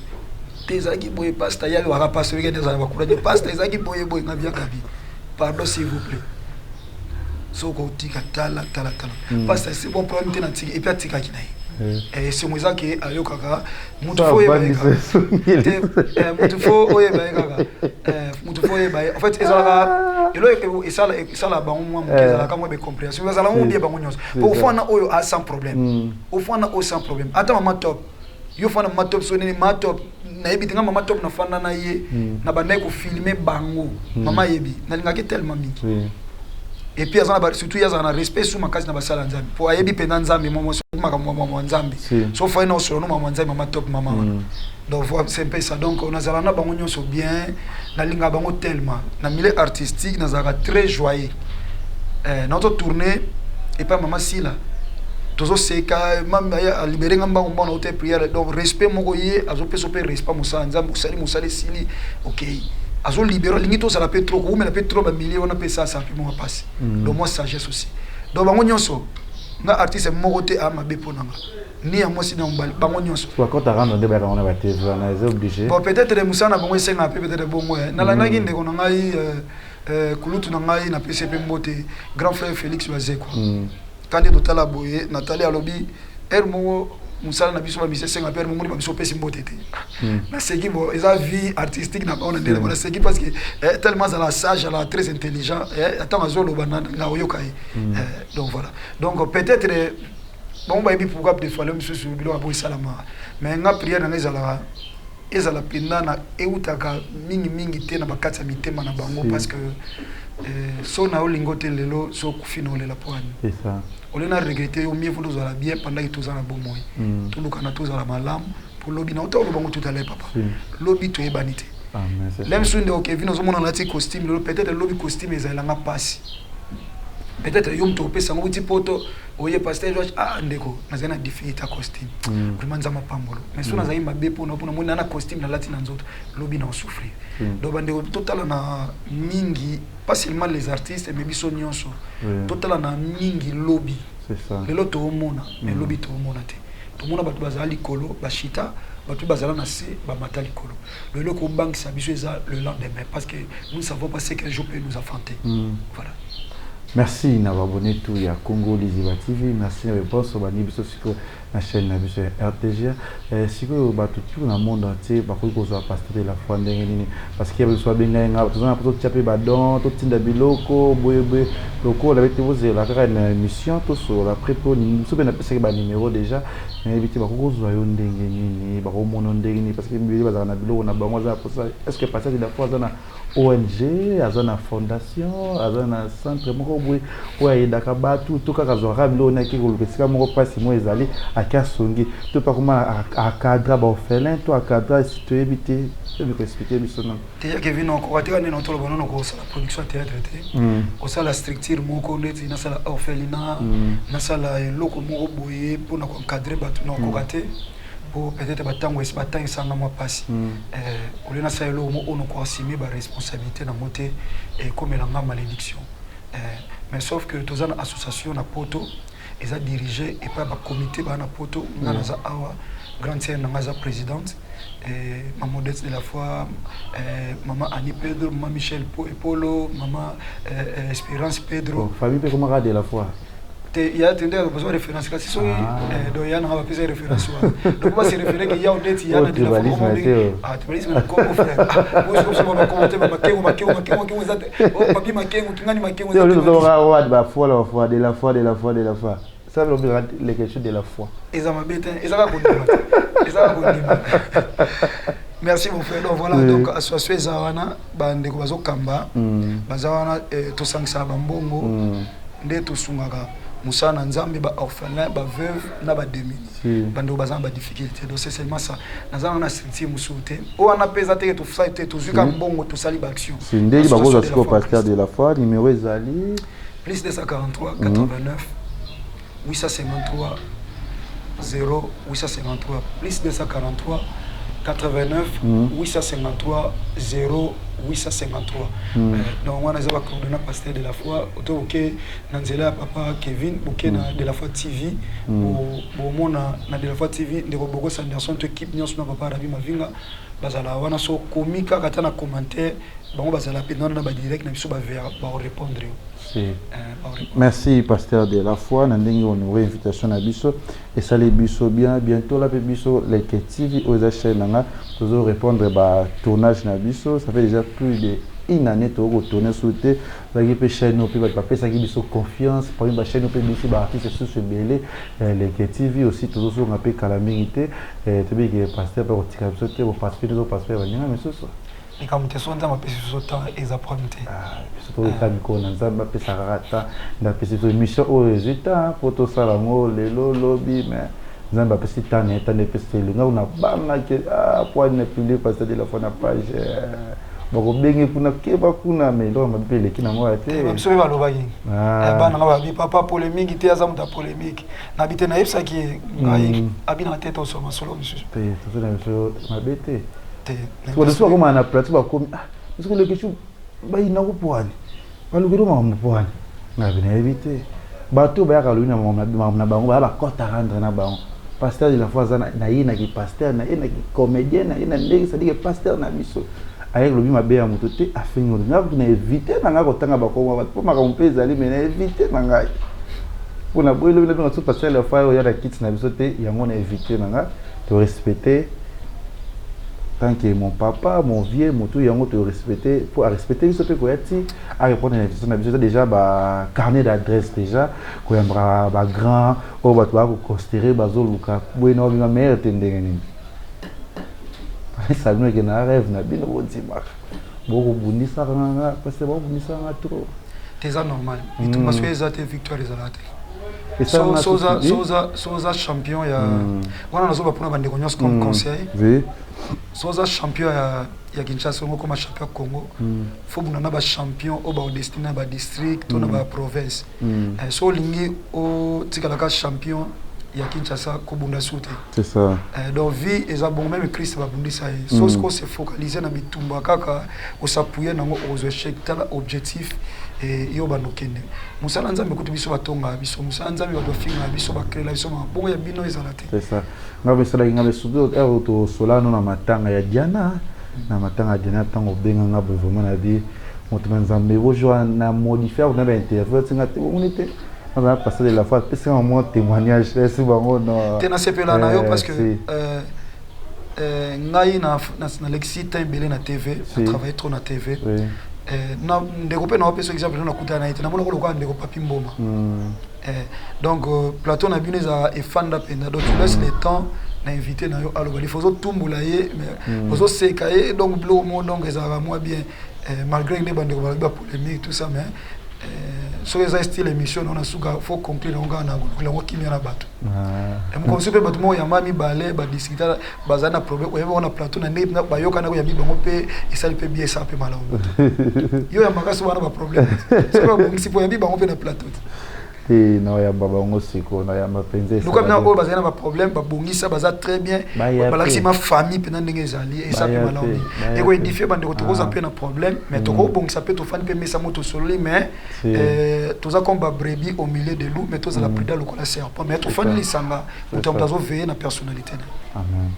Speaker 3: Te, ezalaki boye, pasteur. Ye alobaka pasteur wikende ezala bakula te. Pasteur, ezalaki boye boye. Nga biakabi, pardon, s'il vous plaît, soki otika, tala, tala, tala. Pasteur, c'est bon, problème te, natiki. Et puis atikaki na ye. Esengo eza ke ayokaka. Mutu fo oyeba ye kaka te, mutu fo oyeba ye kaka, mutu fo oyeba ye. En fait, ezalaka eloko esala bango mwa moke, ezalaka mwa bacompréhension, ezala ngo bien bango nyonso. Po ofanda oyo a sans problème, ofanda oyo sans problème. Ata mama Top, yo fanda mama Top, so nini, mama Top nayebi te. Nga mama Top nafanda na ye na bandaki kofilmer bango. Mama ayebi nalingaki tellement mingi. Et puis aza na, surtout ye azala na respect su makasi na basala ya Nzambe, mpo ayebi mpenza Nzambe. Mwa mwasi makambo mwa Nzambe, so fai na osolo no mama Nzambe, mama Top, mama wana. Donc voilà, c'est un peu ça. Donc nazala na bango nyonso bien, nalingaka bango tellement. Na milieu artistique nazalaka très joyeux. Nazo tourner epai mama Sila, tozoseka, alibere nga mbango mbango na te prière. Donc respect moko ye azopesa mpe respect mosala Nzambe. Osali mosala, esili, okei, azolibere. Alingi tozala mpe trop, koumela mpe trop bamilie wana mpe esasa mpe mwa pasi. Donc mwa sagesse aussi. Donc bango nyonso, nga artiste moko te aya mabe mpo na nga, ni ya mwasi ni ya mobali, bango nyonso.
Speaker 2: Nde bayaka wana batv wana eza obligé.
Speaker 3: Bon, peut-être mosala na bango esengaka mpe peut-être bongo. Nalandaki ndeko na ngai, kulutu na ngai, napesi mpe mbote, grand frère Félix Bazekwa. Kandi totala boye, natali, alobi ere moko mosala na biso bamisi esenga mpe ere moko babiso opesi mbote te. Naseki. Bo eza vie artistique na bango na ndenge bango. Naseki parce que tellement azala sage, azala très intelligent, ntango azoloba na oyoka ye. Donc voilà, donc peut-être bango bayebi pourquoi des fois le misusu biloko abo esalama. Mais nga prière na nga ezalaka, ezala mpenza na eutaka mingimingi te na bakati ya mitema na bango, parce que so na olingo te lelo, so okufi na olela po ani?
Speaker 2: C'est ça.
Speaker 3: Ole na regretter yo. Mieux vaut tozala bien pendant que toza na bomoi. Tolukana tozala malamu po lobi na ota olobango tout à l'heure, papa. Lobi toyebani te.
Speaker 2: Amen, c'est ça.
Speaker 3: Lem so ndeko Kevin, ozomona nati costume lelo, peut-être lobi costume ezalelanga mpasi. Peut-être yo moto opesa yango uti poto, oye, pasteur Joach, ah ndeko, nazali na difficulté ya costume. Vraiment, Nzambe apambolo. Mais so nazali mabe mpona moni na costume nalati na nzoto, lobi na osouffrir. Donc bandeko, totala na mingi, pas seulement les artistes, mais biso nyonso. Totala na mingi lobi.
Speaker 2: C'est ça.
Speaker 3: Lelo toomona, mais lobi toomona te. Tomona bato bazala likolo bashita, bato bazala na se bamata likolo. Lelo kobangisa biso eza le lendemain, parce que nous ne savons pas ce qu'un jour peut nous affronter. Voilà.
Speaker 2: Merci na baabonnés tout ya Congo Liziba TV. Merci na réponse bandi biso sikoyo na chaîne na biso ya RTG. Sikoyo bato tout na monde entier bakoki kozwa pasteur de la foi ndenge nini? Parce que biso babengai nga, toza na mpo totia mpe badon, totinda biloko boyeboye lokola bete bozela kaka na émission tosolola après, mpo biso mpe napesaki banuméro déjà. Nayebi te bakoki kozwa yo ndenge nini, bakomona ndenge nini, parce que bibele bazalaka na biloko na bango, aza na posa. Est ce que pasteur de la foi aza na ONG, aza na fondation, aza na centre moko boye oyo ayedaka bato, to kaka azwaka biloko naki koluka esika moko mpasi moko ezali, ake asongi, to mpe akoma acadre baorphelin, to acadre? Toyebi te, toyebi koexpliquer biso nano.
Speaker 3: Te, Kevin, okoka te. Nde toloba nono kosala production ya théâtre te, kosala structure moko neti nasala orphelinat, nasala eloko moko boye mpona koencadrer bato, na okoka te, po peut-être batango batango esanga mwa mpasi. Olie nasala eloko moko oyo nakoassumer baresponsabilité nango te, ekomelanga malédiction. Mais sauf que toza na association na poto, eza dirigé epai ya bacomité baa na poto. Nga naza awa, grande sœur na nga aza présidente, mama Odette de la Foi, mama Annie Pedro, mama Michel Epolo, mama Espérance Pedro.
Speaker 2: Bon, famille mpe komaka de la foi.
Speaker 3: Te, ya te, nde bazwa référence kasi soki donc ya nanga bapesa référence wana, donc base référé ke ya Odette ya na de la
Speaker 2: Foi.
Speaker 3: Foi. Ah, tribalisme na Congo, frère. Ah, boso ba commenter ba makengo, makengo, makengo, makengo eza te. Oh, papi makengo, kingani makengo
Speaker 2: eza
Speaker 3: te.
Speaker 2: Ba foi, la foi de la foi de la foi de la foi, ça veut dire les questions de la foi.
Speaker 3: Eza mabe te, eza kaka kondima te, eza kaka kondima. Merci mon frère. Donc voilà. Donc association eza wana, bandeko bazokamba baza wana, tosangisaka bambongo nde tosungaka mosala na Nzambe, baorphelin, baveuve na badémunis, bandeko baza na badifficulté. Donc c'est seulement ça. Naza na structure mosusu te. Oyo wana mpe eza teke tosali te, tozwi ka mbongo, tosali baaction.
Speaker 2: Si ndenge bakozwa sikoyo pasteur de la foi, numéro ezali?
Speaker 3: Plus 243 89 853 0 853. Plus 243 89 853 0. 853. Donc wana eza bacoordonnées pasteur de la foi. To boke na nzela ya papa Kevin, boke na De la Foi TV, bomona na De la Foi TV ndeko Bokos Anderson to équipe nyonso na papa Rabi Mavinga bazala wana. So komi kaka ata na commentaire, bango bazala mpe wana na badirect na biso, bakorépondre yo.
Speaker 2: Si. Merci, pasteur de la foi, na ndenge honoré invitation na biso, esali biso bien. Bientôt là mpe biso Leke TV, oyo eza chaîne nanga, tozo répondre ba tournage na biso. Ça fait déjà plus de une année tokotourne su te. Ezalaki mpe chaîne oyo mpe bato bapesaki biso confiance parmi bachaîne oyo mpe biso baartiste susu ebele. Leke TV aussi tozozonga mpe kala mingi te. Tobiki pasteur mpe kotika biso te, boparticipe, tozoparticipe baninga misusu.
Speaker 3: Likambo te, so Nzambe apesi biso temps, eza problème te.
Speaker 2: Biso tokoka mikolo na Nzambe apesaka kaka temps nde apesi biso émission oyo ezwi temps mpo tosala yango lelo lobi, mais Nzambe apesi temps na ye, temps nde epesi elinga kuna bangaki po ani na publie pasteur de la foi na page, bakobenge kuna, keba kuna, mais eloko mabe mpe eleki nango ya te.
Speaker 3: Biso mpe balobaki, bana nga babi: "Papa, polémique te, aza moto ya polémique." Nabi te, nayebisaki ye ngai abi na te, tosoma solo mosusu.
Speaker 2: Te, tozo na biso mabe te.
Speaker 3: Te.
Speaker 2: Bato bakomaka na plateau, bakomi soki oleki bayinako po wani, balukeli makambo po wani, ngai mpe nayebi te. Bato bayaka lobi na makambo na bango, baya bacote à rendre na bango. Pasteur de la foi aza na ye naki pasteur, na ye naki comédien, na ye na ndenge, c'est-à-dire que pasteur na biso ayaki lobi mabe ya moto te, afengi moto. Ngai kutu na évite na ngai kotanga bakombo bato mpo makambo mpe ezali, mais na évite na ngai mpona boye lobi nabenga so pasteur de la foi oyo na kiti na biso te. Yango na évite na ngai to respecter tant que mon papa, mon vieux, motu yango to respecter po arespecte biso mpe koya ti arépondre na invitation na biso. Eza déjà ba carnet d'adresse, déjà koyambaka bagrand oyo bato baya koconsidere, bazoluka boye na babima meilleur te. Ndenge nini sabino eke na rêve na bino, bondimaka bokobundisaka nga parce que bakobundisaka nga trop.
Speaker 3: Te, eza normal. Bitumba soki eza te, victoire ezalaka te. So oza champion ya wana, nazoba mpona bandeko nyonso comme conseil: so oza champion ya Kinshasa, ongo koma champion ya Congo, faut bunda na bachampion oyo baodestine na badistrict to na baprovince. So olingi otikalaka champion ya Kinshasa, kobunda su te.
Speaker 2: C'est ça.
Speaker 3: Donc vie eza bongo, même Christ babundisa ye. So sikoyo se focaliser na bitumba kaka, osappuye nango, okozwa échec. Tala objectif yo banda okende mosala Nzambe. Kutu biso batongaka biso mosala Nzambe, bato bafingaka biso, bakrela biso, bongo ya bino ezala te.
Speaker 2: C'est ça. Nga mpe esalaki nga mpe surtout heure tosola no na matanga ya Diana, na matanga ya Diana, ntango obenganga boye, vraiment na bi moto na Nzambe bozwa na modifie na bainterview atinga te, bomoni te, nazala pasteur de la foi, apesanga mwa témoignage esi bango no.
Speaker 3: Te, nasepela na yo parce que ngai nalekisi temps ebele na TV, na travaille trop na TV. Na ndeko mpe naopesa exemple, nakutana na ye te, namonako lokola ndeko Papi Mboma. Donc plateau na bino ezala efanda mpenza, donc tu laisses le temps na invité na yo aloba. Lifo ozotumbola ye, mais ozoseka ye, donc biloko moko, donc ezalaka mwa bien, malgré nde bandeko balobi bapolémique, tout ça, mais soki eza style émission nango, na suka faut conclure nango kaka na kolukela yango kimia na bato. Mokomisi mpe bato moko yamba mibale badiscuta, bazali na problème, oyebi bango na plateau na ndenge bayokana, koyambi bango mpe esali mpe bien, esala mpe malamu. Yo yambaka so wana baproblème, soki babongisi mpo oyambi bango mpe na plateau te.
Speaker 2: Te, naoyamba bango sikoyo, nayamba mpenza.
Speaker 3: Luka mpena oyo bazali na baproblème, babongisa, baza très bien, balakisi ma famille mpena ndenge ezali, eza mpe malamu mingi, ekoédifie bandeko. Tokoza mpe na problème, mais tokobongisa mpe, tofandi mpe mesa mo, tosololi, mais toza comme babrebis au milieu de loup, mais tozala prudent lokola serpent, mais tofandi lisanga, moto ya moto azoveille na personnalité na.
Speaker 2: Amen.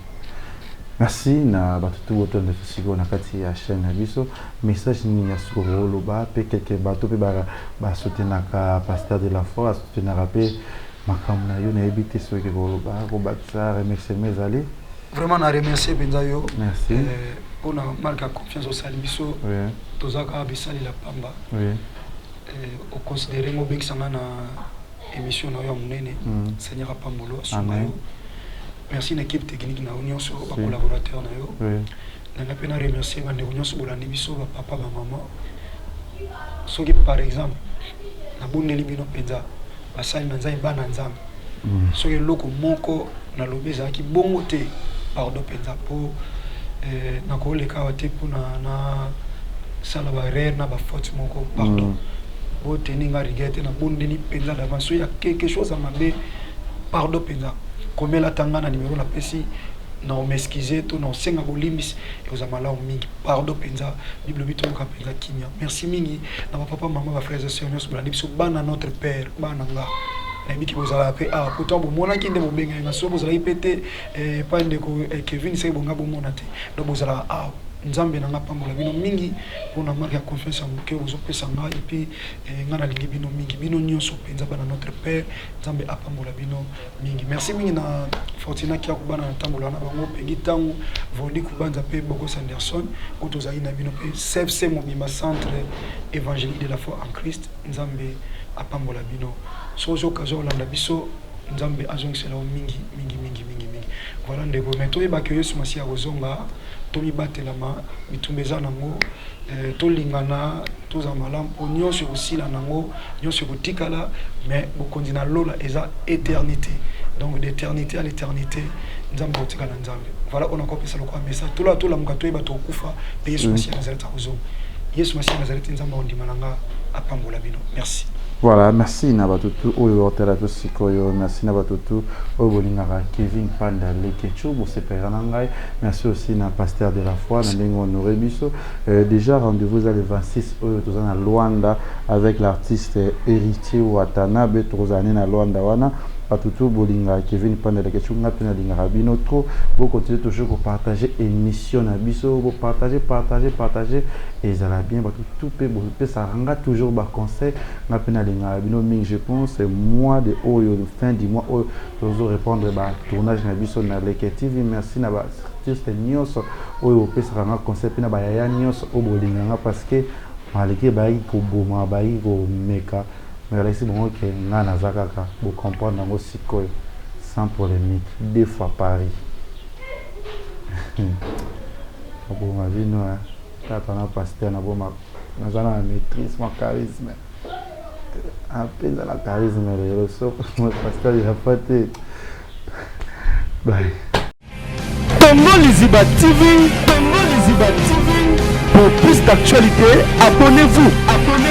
Speaker 2: Merci na bato tu botonda sikoyo na kati ya chaîne na biso. Message nini ya sikoyo oloba mpe quelque bato mpe basoutenaka pasteur de la foi, basoutenaka mpe makambo na yo? Nayebi te soki koloba, kobakisa remerciement ezali.
Speaker 3: Vraiment na remercier mpenza yo.
Speaker 2: Merci.
Speaker 3: Mpona marque ya confiance osali biso. Toza kaka bisalela pamba. Oconsidere ngo, obekisanga na émission na yo ya monene. Seigneur apambolo, asunga yo. Merci na équipe technique na yo nyonso, bacollaborateur na yo. Nanga mpe na remercier bandeko nyonso bolandi biso, bapapa, bamama. Soki par exemple nabondeli bino mpenza, basali na Nzambe, bana Nzambe, soki eloko moko nalobi ezalaki bongo te, pardon mpenza, mpo nakoleka awa te mpona nasala baerreur na bafaute moko. Pardon, boteni nga rigueur te, nabondeli mpenza d'avance. Soki ya quelque chose ya mabe, pardon mpenza. Komela tanga na numéro napesi. Na omexcuse to na osenga bolimbisi, ekozala malamu mingi. Pardon mpenza, Bible elobi toluka mpenza kimia. Merci mingi na bapapa, mama, ba frères et sœurs nyonso bolandi biso, bana notre père, bana nga nayebi ki bozalaka mpe awa, pourtant bomonaki nde bobengaki nga. Soki bozalaki mpe te epai ndeko Kevin, seke bonga bomona te. Donc bozalaka awa, Nzambe na nga pambola bino mingi mpona marque ya confiance ya moke bozopesa nga. Et puis nga nalingi bino mingi, bino nyonso mpenza bana notre père, Nzambe apambola bino mingi. Merci mingi na Fortuna Kiaku, bana na tambola na bango pengi ntango Vondi Kubanza mpe Bogos Anderson oyo tozali na bino, mpe CFC mobimba, Centre évangélique de la foi en Christ. Nzambe apambola bino. Soki ozwi occasion olanda biso, Nzambe azongisela yo mingi mingi mingi mingi mingi. Voilà ndeko, mais toyebaki Yesu Masiya akozonga, tomibatelama, bitumba eza nango, tolingana, tozala malamu, mpo nyonso ekosila nango, nyonso ekotikala, mais bokonzi na lola eza éternité. Donc d'éternité à l'éternité, Nzambe akotikala Nzambe. Voilà oyo nakopesa lokola message. Tola tolamuka, toyeba tokokufa, mpe Yesu Masiya Nazareti akozonga. Yesu Masiya Nazareti, Nzambe akondima na nga, apambola bino. Merci.
Speaker 2: Voilà, merci na bato tu oyo otala to sikoyo. Merci na bato tu oyo bolingaka Kevin Panda Lekechu, bosepelaka na ngai. Merci aussi na pasteur de la foi na ndenge honoré biso. Déjà rendez-vous eza le 26 oyo toza na Luanda avec l'artiste Héritier Watanabe, tokozala nde na Luanda wana. Bato tu bolingaka Kevin Panda Lekechu, nga mpe nalingaka bino trop. Bocontinue toujours kopartage émission na biso, bopartage, partage, partage, ezala bien. Bato tu mpe bopesaka nga toujours baconseil, nga mpe nalingaka bino mingi. Je pense mois de oyo, fin du mois oyo, tozo répondre batournage na biso na Leke TV. Merci na baartiste nyonso oyo bopesaka nga conseil, mpe na bayaya nyonso oyo bolingaka nga, parce que malgré bayaki koboma, bayaki komeka, mais balakisi bango ke nga naza kaka. Bocomprendre yango sikoyo, sans polémique, deux fois Paris naboma bino. Tata na pasteur naboma, naza na maîtrise mwa charisme mpenza, na charisme lelo. So pasteur irafa te. Bye.
Speaker 1: Congo Liziba TV, Congo Liziba TV. Pour plus d'actualités, abonnez-vous. Abonnez.